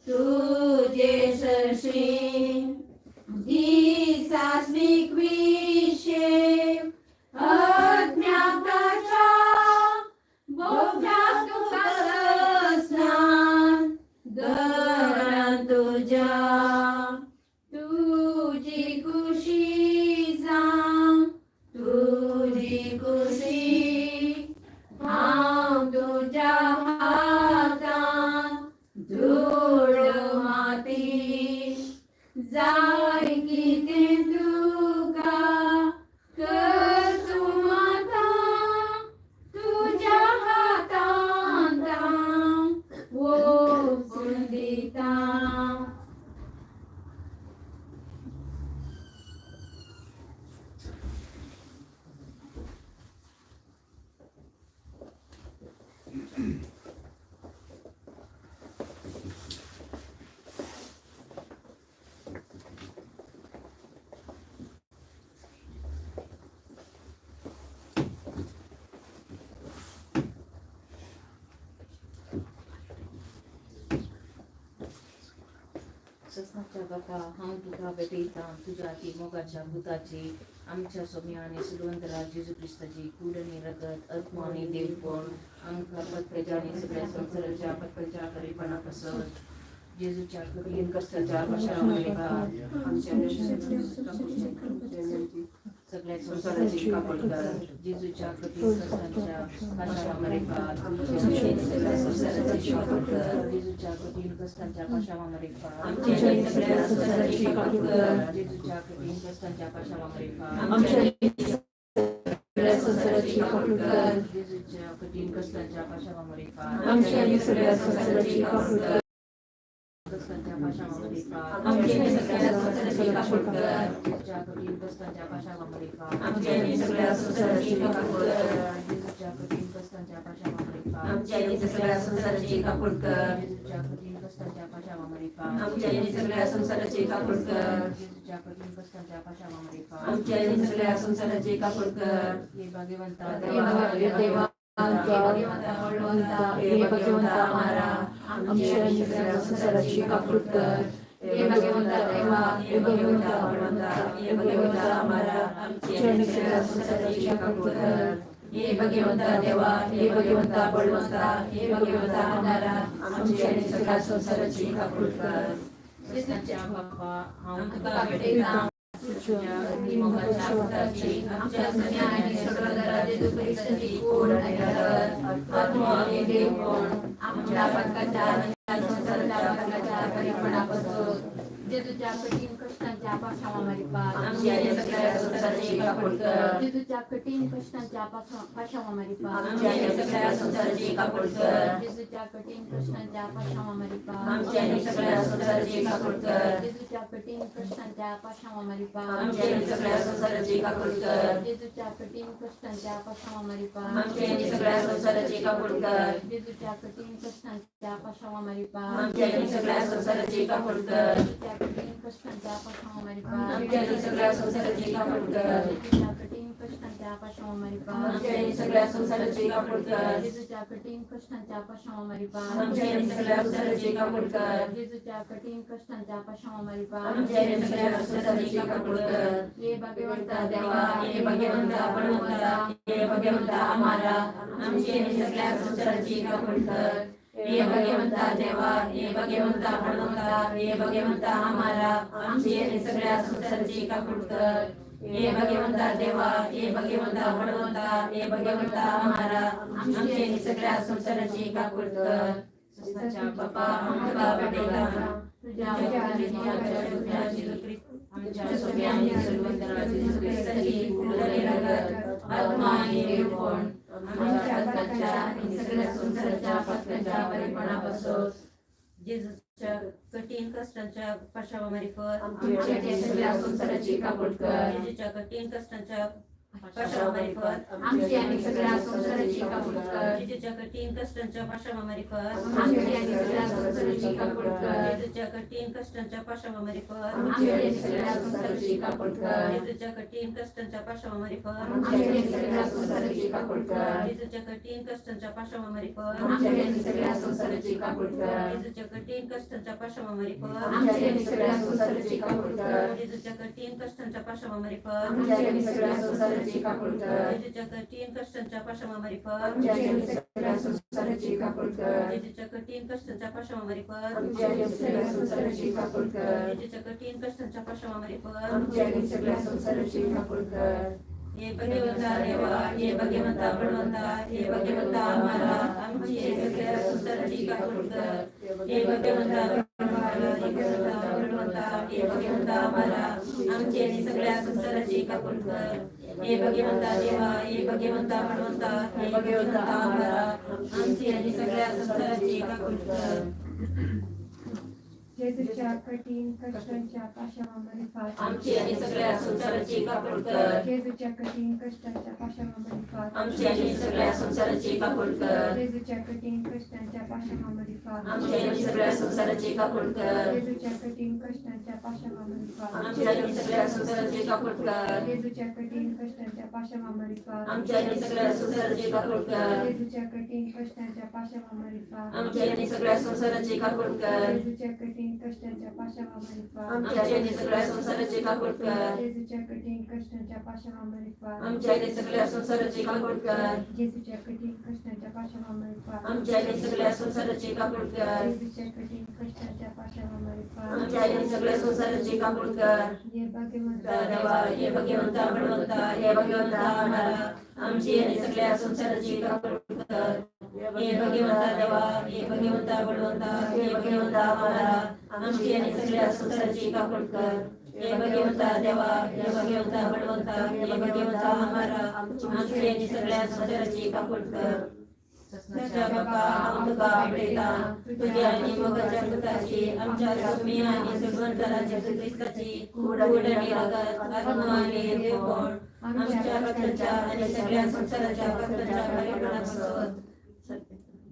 Speaker 4: तुजे सरशी दिसासनीक विशेव अज्ञाताच्या बोगद्याक तुका ससनान घरान तुज्या तुजी खुशी जावं तुजी खुशी हांव तुज्या हातान धूळ माती जाय कितें तुका कर तूं आतां तुज्या हातांत हांव ओंपून दिता.
Speaker 2: सस्नाच्या बापा, हांव तुका भेटयतां तुज्या ती मोगाच्या भुताची, आमच्या सोम्या आनी सुलवंतरा जेजू क्रिस्ताची कूड आनी रगत, आत्मो आनी देवपण, आमकां पत्कजा आनी सगळ्या संवसाराच्या पत्कच्या करीपणा पासत. जेजूच्या कठीण कश्टाच्या पाशावाक
Speaker 7: आमच्या
Speaker 2: सगळ्या
Speaker 7: संवसाराची काकूळ कर.
Speaker 2: जेजूच्या कठीण कश्टांच्या पाशावाक
Speaker 7: आमच्या सगळ्या संवसाराची काकूळ कर.
Speaker 2: जेजूच्या कठीण कश्टांच्या पाशावाक
Speaker 3: आमच्या सगळ्या संवसाराची काकूळ कर.
Speaker 2: जेजूच्या कठीण कश्टांच्या पाशावाक
Speaker 3: आमच्या सगळ्या संवसाराची काकूळ कर.
Speaker 2: जेजूच्या कठीण कश्टांच्या पाशावाक
Speaker 3: आमच्या सगळ्या संवसाराची काकूळ कर.
Speaker 2: कश्टांच्या पाशावाक
Speaker 3: आमच्या सगळ्या संवसाराची काकूळ कर.
Speaker 2: जेजूच्या कठीण कश्टांच्या पाशावाक
Speaker 3: आमच्या सगळ्या संवसाराची काकूळ कर.
Speaker 2: जेजूच्या कठीण कश्टांच्या पाशावाक
Speaker 3: आमच्या सगळ्या संवसाराची काकूळ कर.
Speaker 2: जेजूच्या कठीण कश्टांच्या पाशावाक
Speaker 3: आमच्या सगळ्या संवसाराची काकूळ कर.
Speaker 2: जेजूच्या कठीण कश्टांच्या पाशावाक
Speaker 3: आमच्या सगळ्या संवसाराची काकूळ कर.
Speaker 2: हे भाग्यवंता
Speaker 3: देवा, देवा, हे भगवंता बळवंता, हे भगवंता मारा, आमच्या सगळ्या संवसाराची काकूळ कर. हे भगवंता देवा, हे भगवंता बळवंता, हे भगवंता मारा, आमच्या सगळ्या संवसाराची काकूळ कर. हे भगवंता देवा, हे भगवंता बळवंता, हे भगवंता मारा, आमच्या सगळ्या संवसाराची काकूळ कर.
Speaker 2: क्रिस्ताच्या बापा, हांव
Speaker 3: तुका भेटयतां तुज्या मोगाच्या पुताची, आमच्या सोम्या आनी सगळ्या जेजू क्रिस्ताची कूड आनी रगत, आत्मो आनी देवपण, आमच्या पातकाच्या आनी संवसाराच्या पातकाच्या करीपणापासून
Speaker 4: जेजूच्या कठीण कश्टांच्या पाशावामारिपात
Speaker 3: आमच्या आनी सगळ्या संवसाराची काकूळ कर.
Speaker 4: जेजूच्या कठीण कश्टांच्या पाशावामारिपात
Speaker 3: आमच्या आनी सगळ्या संवसाराची काकूळ कर.
Speaker 4: जेजूच्या कठीण कश्टांच्या पाशावामारिपात
Speaker 3: आमच्या आनी सगळ्या संवसाराची काकूळ कर.
Speaker 4: जेजूच्या कठीण कश्टांच्या पाशावामारिपात
Speaker 3: आमच्या आनी सगळ्या संवसाराची काकूळ कर.
Speaker 4: जेजूच्या कठीण कश्टांच्या पाशावामारिपात
Speaker 3: आमच्या आनी सगळ्या संवसाराची काकूळ कर.
Speaker 4: जेजूच्या कठीण कश्टांच्या पाशावामारिपात
Speaker 3: आमच्या आनी सगळ्या संवसाराची काकूळ कर.
Speaker 4: जेजूच्या कठीण कश्टांच्या पाशामारिफात
Speaker 3: आमच्या आणि सगळ्या संसाराची काकूट कर.
Speaker 4: जेजूच्या कठीण कष्टांच्या पाशामारिफात
Speaker 3: आमच्या आणि सगळ्या संसाराची काकूट कर.
Speaker 4: जेजूच्या कठीण कष्टांच्या पाशामारिफात
Speaker 3: आमच्या आणि सगळ्या संसाराची काकूट कर.
Speaker 4: जेजूच्या कठीण कष्टांच्या पाशामारिफात
Speaker 3: आमच्या आणि सगळ्या संसाराची काकूट कर.
Speaker 4: हे भगवंता
Speaker 3: देवा, हे भगवंता बळवंता, हे भगवंता आम्हाला आमची आणि सगळ्या संसाराची काकूट कर. हे भगवंता देवा, हे भगवंता बळवंता, हे भगवंता आम्हाला आमची आणि सगळ्या संसाराची काकूट कर. हे भगवंता देवा, हे भगवंता बळवंता, हे भगवंता आम्हाला आमची आणि सगळ्या संसाराची काकूट कर. बाप्पा आमका भेटेला
Speaker 4: तुझ्या
Speaker 3: आमच्या सोबी आणि ख्रिस्ताची उरलेली रगत, आत्मा आणि देवपण आमच्या पातकांच्या आणि सगळ्या संसाराच्या पातकांच्या परिपणापासून
Speaker 5: जेजूच्या कठीण कष्टांच्या पाशामारिफत
Speaker 3: आमच्या आणि सगळ्या संसाराची काकूट कर.
Speaker 5: जेजूच्या कठीण कष्टांच्या पाशामारिफत
Speaker 4: आमची आणि सगळ्या संसाराची काकूट कर.
Speaker 5: जेजूच्या कठीण कष्टांच्या पाशामारिफत
Speaker 4: आमची आणि सगळ्या संसाराची काकूट कर.
Speaker 5: जेजूच्या कठीण कष्टांच्या पाशामारिफत
Speaker 4: आमची आणि सगळ्या संसाराची काकूट कर.
Speaker 5: जेजूच्या कठीण कष्टांच्या पाशामारिफत
Speaker 4: आमची आणि सगळ्या संसाराची काकूट कर.
Speaker 5: जेजूच्या कठीण कष्टांच्या पाशामारिफत
Speaker 4: आमची आणि सगळ्या संसाराची काकूट कर.
Speaker 5: जेजूच्या कठीण कष्टांच्या पाशामारिफत
Speaker 4: आमची आणि सगळ्या संसाराची काकूट कर.
Speaker 5: जेजूच्या कठीण कष्टांच्या पाशामारिफत
Speaker 4: आमची आणि सगळ्या संसाराची काकूट कर.
Speaker 5: जेजूच्या कठीण कष्टांच्या पाशामारिफत
Speaker 4: आमची आणि सगळ्या संसाराची काकूट कर.
Speaker 5: जेजूच्या कठीण कष्टांच्या पाशामारिफत
Speaker 4: आमची आणि सगळ्या संसाराची काकूट कर.
Speaker 5: जेजूच्या कठीण कष्टांच्या पाशामारिफत
Speaker 4: आमची आणि सगळ्या संसाराची काकूट कर.
Speaker 5: हे भगवंता देवा, हे भगवंता बळवंता, हे भगवंता आम्हाला आमची सगळ्या संसाराची काकूट कर. हे भगवंता हे भगवंता बळवंता, हे भगवंता आम्हाला आमची आणि सगळ्या संसाराची काकूट कर. हे भगवंता देवा, हे भगवंता बळवंता, हे भगवंता आम्हाला आमची आणि सगळ्या संसाराची काकूट कर.
Speaker 6: जेजूच्या कठीण कष्टांच्या पाशामारिफात
Speaker 3: आमची आणि सगळ्या संसाराची काकूट कर.
Speaker 6: जेजूच्या कठीण कष्टांच्या पाशामारिफात
Speaker 3: आमची आणि सगळ्या संसाराची काकूट कर.
Speaker 6: जेजूच्या कठीण कष्टांच्या पाशामारिफात
Speaker 3: आमची आणि सगळ्या संसाराची काकूट कर.
Speaker 6: जेजूच्या कठीण कष्टांच्या पाशामारिफात
Speaker 3: आमची आणि सगळ्या संसाराची काकूट कर.
Speaker 6: जेजूच्या कठीण कष्टांच्या पाशामारिफात
Speaker 3: आमची आणि सगळ्या संसाराची काकूट कर.
Speaker 6: जेजूच्या कठीण कष्टांच्या पाशामारिफात
Speaker 3: आमची आणि सगळ्या संसाराची काकूट कर.
Speaker 6: जेजूच्या कठीण कष्टांच्या पाशामारिफात
Speaker 3: आमची आणि सगळ्या संसाराची काकूट कर.
Speaker 6: जेजूच्या कठीण कष्टांच्या पाशामारिफात
Speaker 3: आमची आणि सगळ्या संसाराची काकूट कर.
Speaker 6: जेजूच्या कठीण कष्टांच्या पाशामारिफात
Speaker 3: आमची आणि सगळ्या संसाराची काकूट कर.
Speaker 6: जेजूच्या कठीण कष्टांच्या पाशामारिफात
Speaker 3: आमची आणि सगळ्या संसाराची काकूट कर.
Speaker 6: हे भगवंता
Speaker 3: देवा, हे भगवंता बळवंता, हे भगवंता आम्हाला आमची आणि सगळ्या संसाराची काकूट कर. हे भगवंता देवा, हे भगवंता बळवंता, हे भगवंता आम्हाला आमची आणि सगळ्या संसाराची काकूट कर. हे भगवंता देवा, हे भगवंता बळवंता, हे भगवंता आम्हाला आमची आणि सगळ्या संसाराची काकूट कर. सच्चा बापा, आम्ही तुका आपडयता तुझ्या आणि मोगाच्या पुताची आमच्या स्वामी आणि सगवंताला जेजू ख्रिस्ताची कूड आणि रगत, आत्मा आणि देवपण आमच्या पातकांच्या आणि सगळ्या संसाराच्या पातकांच्या परिणामासोबत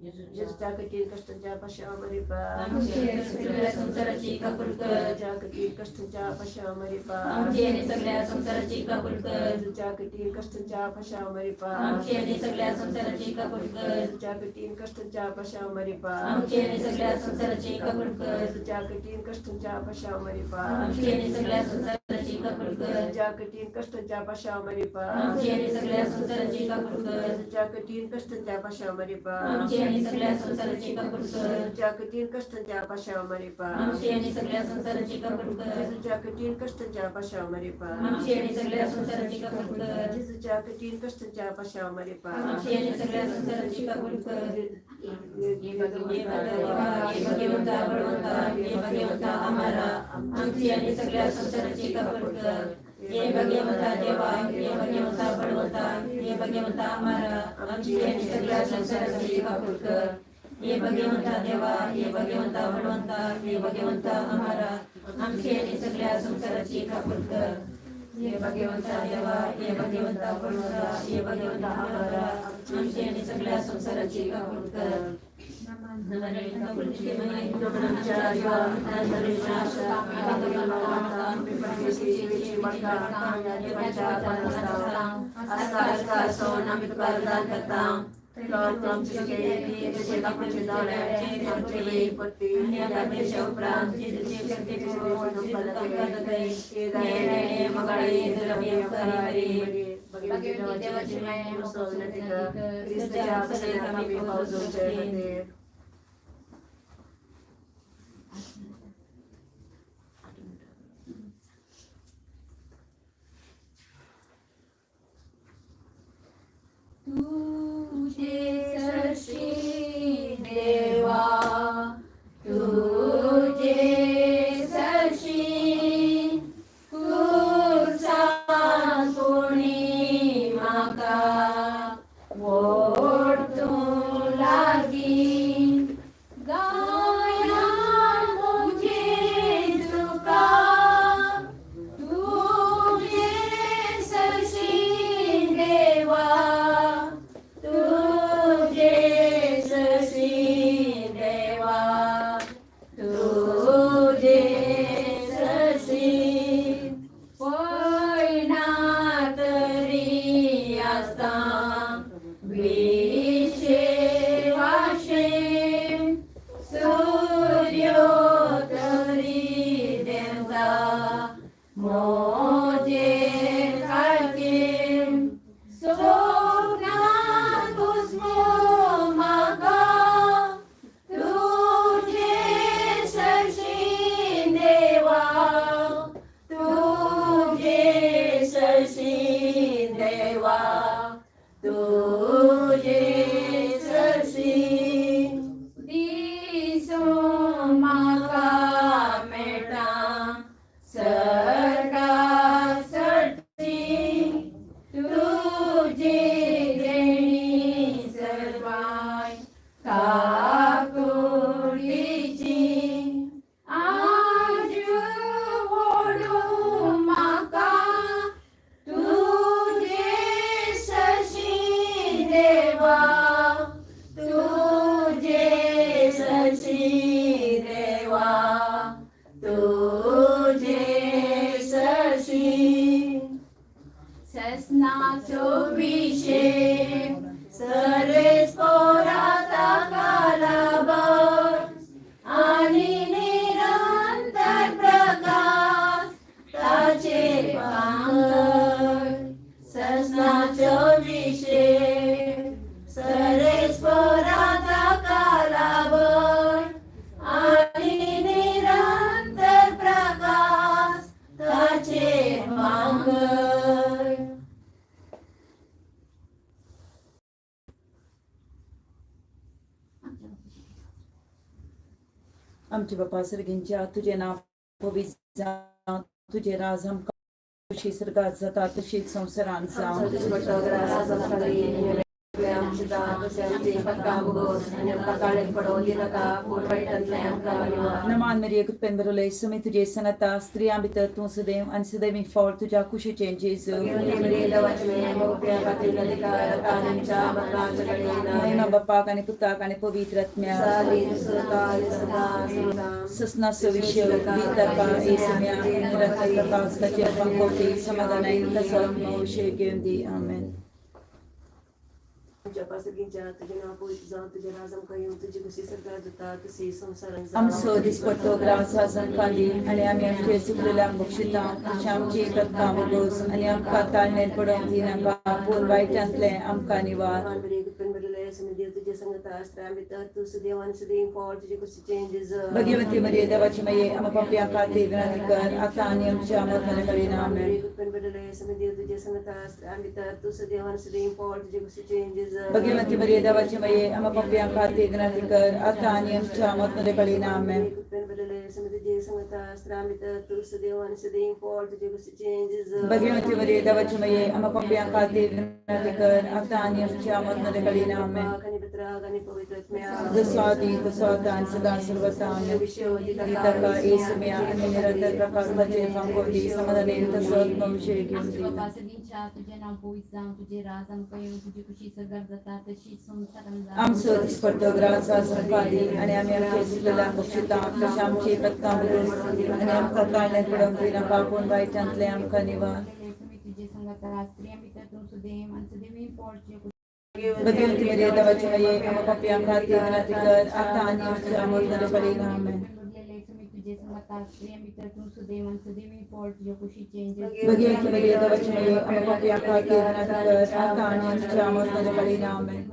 Speaker 7: जेजूच्या कठीण कष्टांच्या पाशामारिफात
Speaker 3: आमच्या आणि सगळ्या संसाराची काकूट कर.
Speaker 7: जेजूच्या कठीण कष्टांच्या पाशामारिफात
Speaker 3: आमची आणि सगळ्या संसाराची काकूट कर.
Speaker 7: जेजूच्या कठीण कष्टांच्या पाशामारिफात
Speaker 3: आमची आणि सगळ्या संसाराची काकूट कर.
Speaker 7: जेजूच्या कठीण कष्टांच्या पाशामारिफात
Speaker 3: आमची आणि सगळ्या संसाराची काकूट कर.
Speaker 7: जेजूच्या कठीण कष्टांच्या पाशामारिफात
Speaker 3: आमची आणि सगळ्या संसाराची काकूट कर.
Speaker 7: जेजूच्या कठीण कष्टांच्या पाशामारिफात
Speaker 3: आमची आणि सगळ्या संसाराची काकूट कर.
Speaker 7: जेजूच्या कठीण कष्टांच्या पाशामारिफात
Speaker 3: आमची आणि सगळ्या संसाराची काकूट कर.
Speaker 7: जेजूच्या कठीण कष्टांच्या पाशामारिफात
Speaker 3: आमची आणि सगळ्या संसाराची काकूट कर.
Speaker 7: जेजूच्या कठीण कष्टांच्या पाशामारिफात
Speaker 3: आमची आणि सगळ्या संसाराची काकूट कर.
Speaker 7: जेजूच्या कठीण कष्टांच्या पाशामारिफात
Speaker 3: आमची आणि सगळ्या संसाराची काकूट कर. हे भगवंता, हे भगवंता बळवंता, हे भगवंता आम्हाला आमची आणि सगळ्या संसाराची काकूट कर. हे भगवंता देवा, हे भगवंता बळवंता, हे भगवंता आम्हाला आमची आणि सगळ्या संसाराची काकूट कर. हे भगवंता देवा, हे भगवंता बळवंता, हे भगवंता आम्हाला आमची आणि सगळ्या संसाराची काकूट कर. हे भगवंता देवा, हे भगवंता बळवंता, हे भगवंता आम्हाला आमची आणि सगळ्या संसाराची काकूट कर.
Speaker 5: तुझे सरशी देवा तुझे सरशी कुर्सान कोणी म्हाका वोडतूं लागी गायान मुझे तुका तुझे सरशी देवा तुझे सरशी देवा तुझे सरशी पयना तरी आसता विशे वाशे सूर्यो तरी देवता मोजे काळखे स्वप्नात कुसमो म्हाका तुझे सरशी देवा तुझे सरशी देवा तुझे सरशी दिसूं म्हाका मेळटा सरका सरची तुजी देणी सर्वाय काकुळीची आज ओडू म्हाका तुझे सरशी देवा तुझे सरशी देवा तुझे सरशी ससनाचो विशे सरेस पोराता कालाबर आणि निरंतर प्रकाश ताचे पांगर ससनाचो विशे सरेस पोराता कालाबर आणि निरंतर प्रकाश ताचे पांगर.
Speaker 8: आमच्या बापा सर्गींच्या तुझे नाव पवित्र जावं, तुझे राज आमकां तशी सर्गात जाता तशीच संवसारांत जावं. नमान मरिये कृपेन भरले सुमी तुझे संगता स्त्रियां भितर तूं सदैव आनी सदैव फळ तुझ्या कुशीचें जेजू. महिमा बापाक आनी पुताक आनी पवित्र आत्म्याक. ससनाचो विशय वितरपा येसम्या निरंतर प्रकाश ताचे कोटी समाधानाय तसो विशय घेवन दी. आमेन. आमचो दिसपट्टो ग्रास आमकां दी आनी आमी आमचे चुकलेल्यांक बक्षिता तशें आमची कथकां बोगोस आनी आमकां ताळणेर पडोवंक दिनाका पूण वायटांतलें आमकां निवार. भगवती मरिये देवाची माये आमकां पापयां खातीर विनंती कर आतां आनी आमच्या मरणाच्या कडेन. आमेन. भगवती मरिये देवाची माये आमकां पापयां खातीर विनंती कर आतां आनी आमच्या मरणाच्या कडेन. आमेन. भगवती मरिये देवाची माये आमकां पापयां खातीर विनंती कर आतां आनी आमच्या मरणाच्या कडेन. आमेन. आमेन. जसो आदी तसो आतां आनी सदां सर्वता आमेन. ताका येसुम्या आनी निरंतर प्रकाशाचेर फांको दी समाधानेन तसोच नवशे घेवन
Speaker 5: आमच्या
Speaker 8: दी.
Speaker 5: बाबा सदींच्या तुजें नांव पवित्र जावं, तुजें राज आमकां येवं, तुजी खुशी सर्गार जाता तशीच संवसारांत जावं.
Speaker 8: आमचो दिसपट्टो ग्रास आज आमकां दी आनी आमी आमचे चुकलेल्यांक बक्षिता तशें आमची पत्तां बरोस आनी आमकां ताळण्यात पडोवंक दिनाका पूण वायटांतलें आमकां निवार.
Speaker 5: तुझे संगता स्त्रियां भितर तूं सुदेव आनी सुदेवी पोट तुजे
Speaker 8: भगवंती मरिया देवाची माये आमकां पापयां खातीर विनंती कर आतां आनी आमच्या मरणाच्या वेळार आमेन.
Speaker 5: तुझे संगता स्त्रियां भितर तूं सुदेव आनी सुदेवी पोट तुजे कुशीचें.
Speaker 8: भगवंती मरिया देवाची माये आमकां पापयां खातीर विनंती कर आतां आनी आमच्या मरणाच्या वेळार आमेन.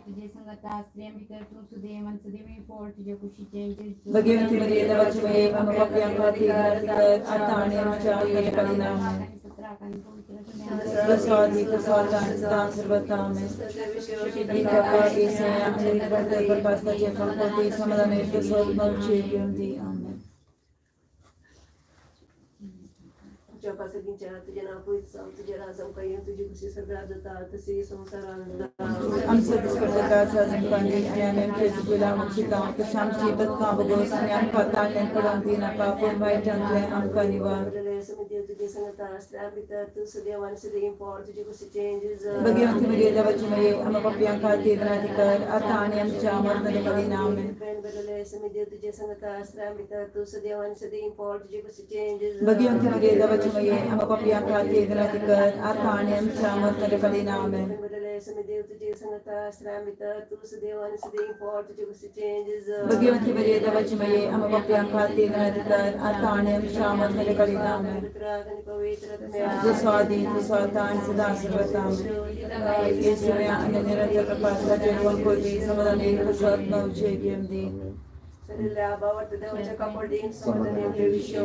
Speaker 5: तुझे संगता स्त्रियां भितर तूं सुदेव आनी सुदेवी पोट तुजे कुशीचें.
Speaker 8: भगवंती मरिया देवाची माये आमकां पापयां खातीर विनंती कर आतां आनी आमच्या मरणाच्या वेळार आमेन. जसो आदी तसो आतां आनी सदां सर्वथा आमेन. ताका येसुम्या आनी निरंतर प्रकाशाचेर फांको दी समाधानेन तसोच नवशे घेवन दी आमेन.
Speaker 7: आमच्या सगळींच्या तुजें नांव पवित्र जावं, तुजें राज आमकां येवं, तुजी खुशी सर्गार जाता तशी संवसारांत जावं.
Speaker 8: आमचो दिसपट्टो ग्रास आज आमकां दी आनी आमी आमच्या चुकलेल्यांक बक्षिता तशें आमची पत्तां बगोस आनी आमकां ताळण्यात पडोवंक दिनाका पूण वायटांतलें आमकां निवार.
Speaker 7: तुझे संगता स्त्रियां भितर तूं सुदेव आनी सुदेवी पोट तुजे कुशीचें जेजू.
Speaker 8: भगवंती मरिया देवाची माये आमकां पापयां खातीर विनंती कर आतां आनी आमच्या मरणाच्या वेळार आमेन.
Speaker 7: तुझे संगता स्त्रियां भितर तूं सुदेव आनी सुदेवी पोट तुजे कुशीचें जेजू.
Speaker 8: भगवंती मरिया देवाची माये आमकां पापयां खातीर विनंती कर आतां आनी आमच्या मरणाच्या वेळार आमेन.
Speaker 7: तुझे संगता स्त्रियां भितर तूं सुदेव आनी सुदेवी पोट तुजे कुशीचें जेजू.
Speaker 8: भगवंती मरिया देवाची माये आमकां पापयां खातीर विनंती कर आतां आनी आमच्या मरणाच्या वेळार आमेन. जसो आदी तसो आतां आनी सदां सर्वथा आमेन. येसुम्या आनी निरंतर प्रकाशाचेर फांको दी समाधानेन तसोच नवशे घेवन दी.
Speaker 7: देवाच्या कापडीन समाधान विश्व.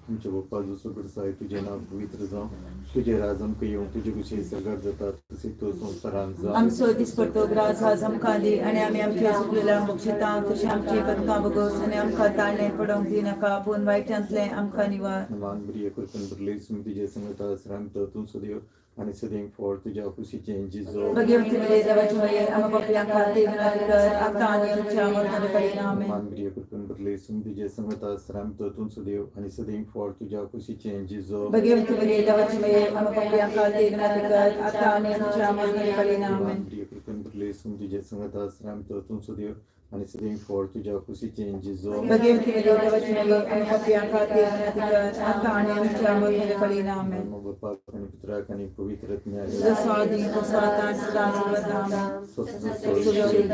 Speaker 1: तुमच्या बाप्पा जसो करसाय तुजें नांव पवित्र जावं, तुजें राज आमकां येवं, तुजी खुशी सर्गार जाता तशी तो संवसारांत जावं.
Speaker 8: आमचो दिसपट्टो ग्रास आज आमकां दी आनी आमी आमच्या चुकलेल्यांक बक्षिता तशें आमची पत्तां बगोस आनी आमकां ताळण्यात पडोवंक दिनाका पूण वायटांतलें आमकां निवार.
Speaker 1: मान बरी कृपेन भरली सुमी तुजे संगता स्त्रियां भितर तूं सदैव आनी सदैव फळ तुज्या कुशीचें जेजू.
Speaker 8: भगवंती मरिया देवाची माये आमकां पापयां खातीर विनंती कर आतां आनी आमच्या मरणाच्या वेळार आमेन.
Speaker 1: मान बरी कृपेन भरली सुमी तुजे संगता स्त्रियां भितर तूं सदैव आनी सदैव फळ तुज्या कुशीचें जेजू.
Speaker 8: भगवंती मरिया देवाची माये आमकां पापयां खातीर विनंती कर आतां आनी आमच्या मरणाच्या वेळार आमेन.
Speaker 1: मान बरी कृपेन भरली सुमी तुजे संगता स्त्रियां भितर तूं सदैव आनी सदैव फळ तुज्या कुशीचें जेजू.
Speaker 8: भगवंती मरिया देवाची माये आमकां पापयां खातीर विनंती कर आतां आनी आमच्या मरणाच्या वेळार आमेन.
Speaker 1: बापाक आनी पुत्राक आनी पवित्र आत्म्याक.
Speaker 8: जसो आदी तसो आतां आनी सदां सर्वथा आमेन. सुशेल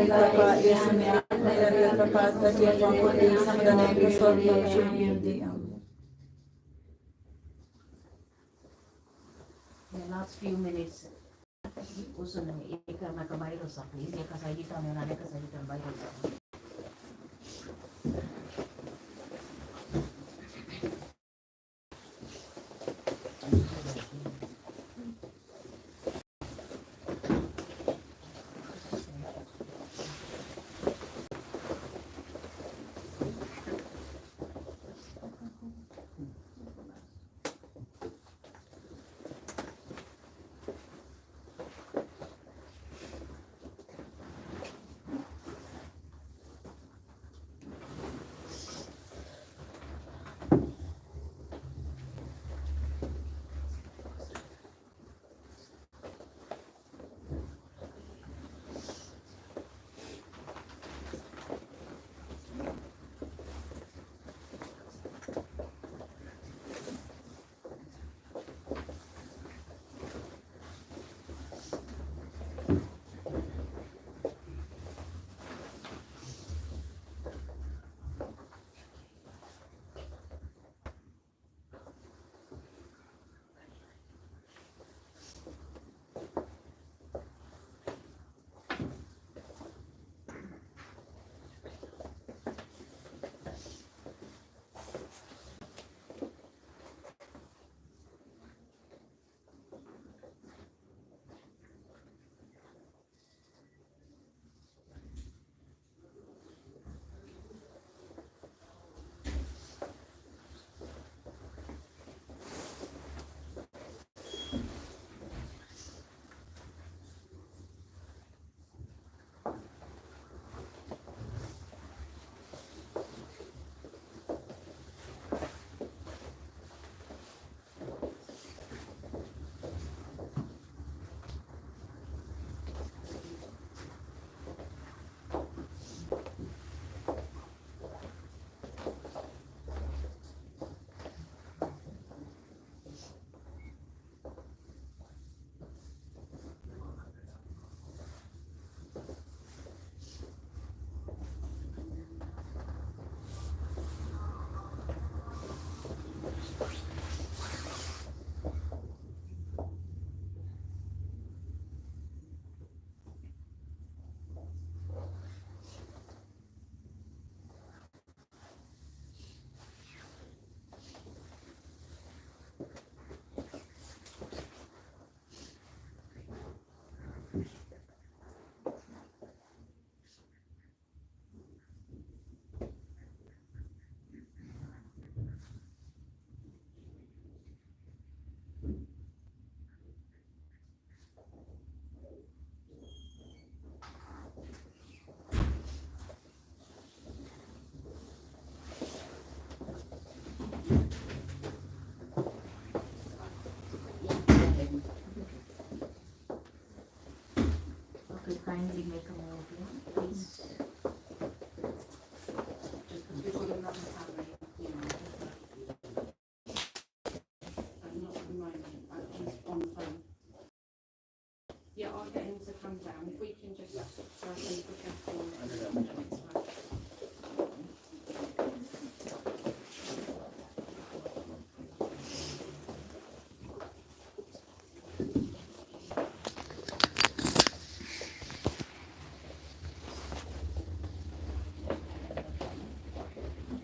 Speaker 8: येसुम्या निरंतर प्रकाशाचेर फांको दी समाधानेन तसोच नवशे घेवन दी आमेन.
Speaker 2: The last few minutes, uso ng ika makabayro sa please, ika sa ita mo na ika sa ita bayro sa.
Speaker 4: I'll get him to come down. If we can just start the careful.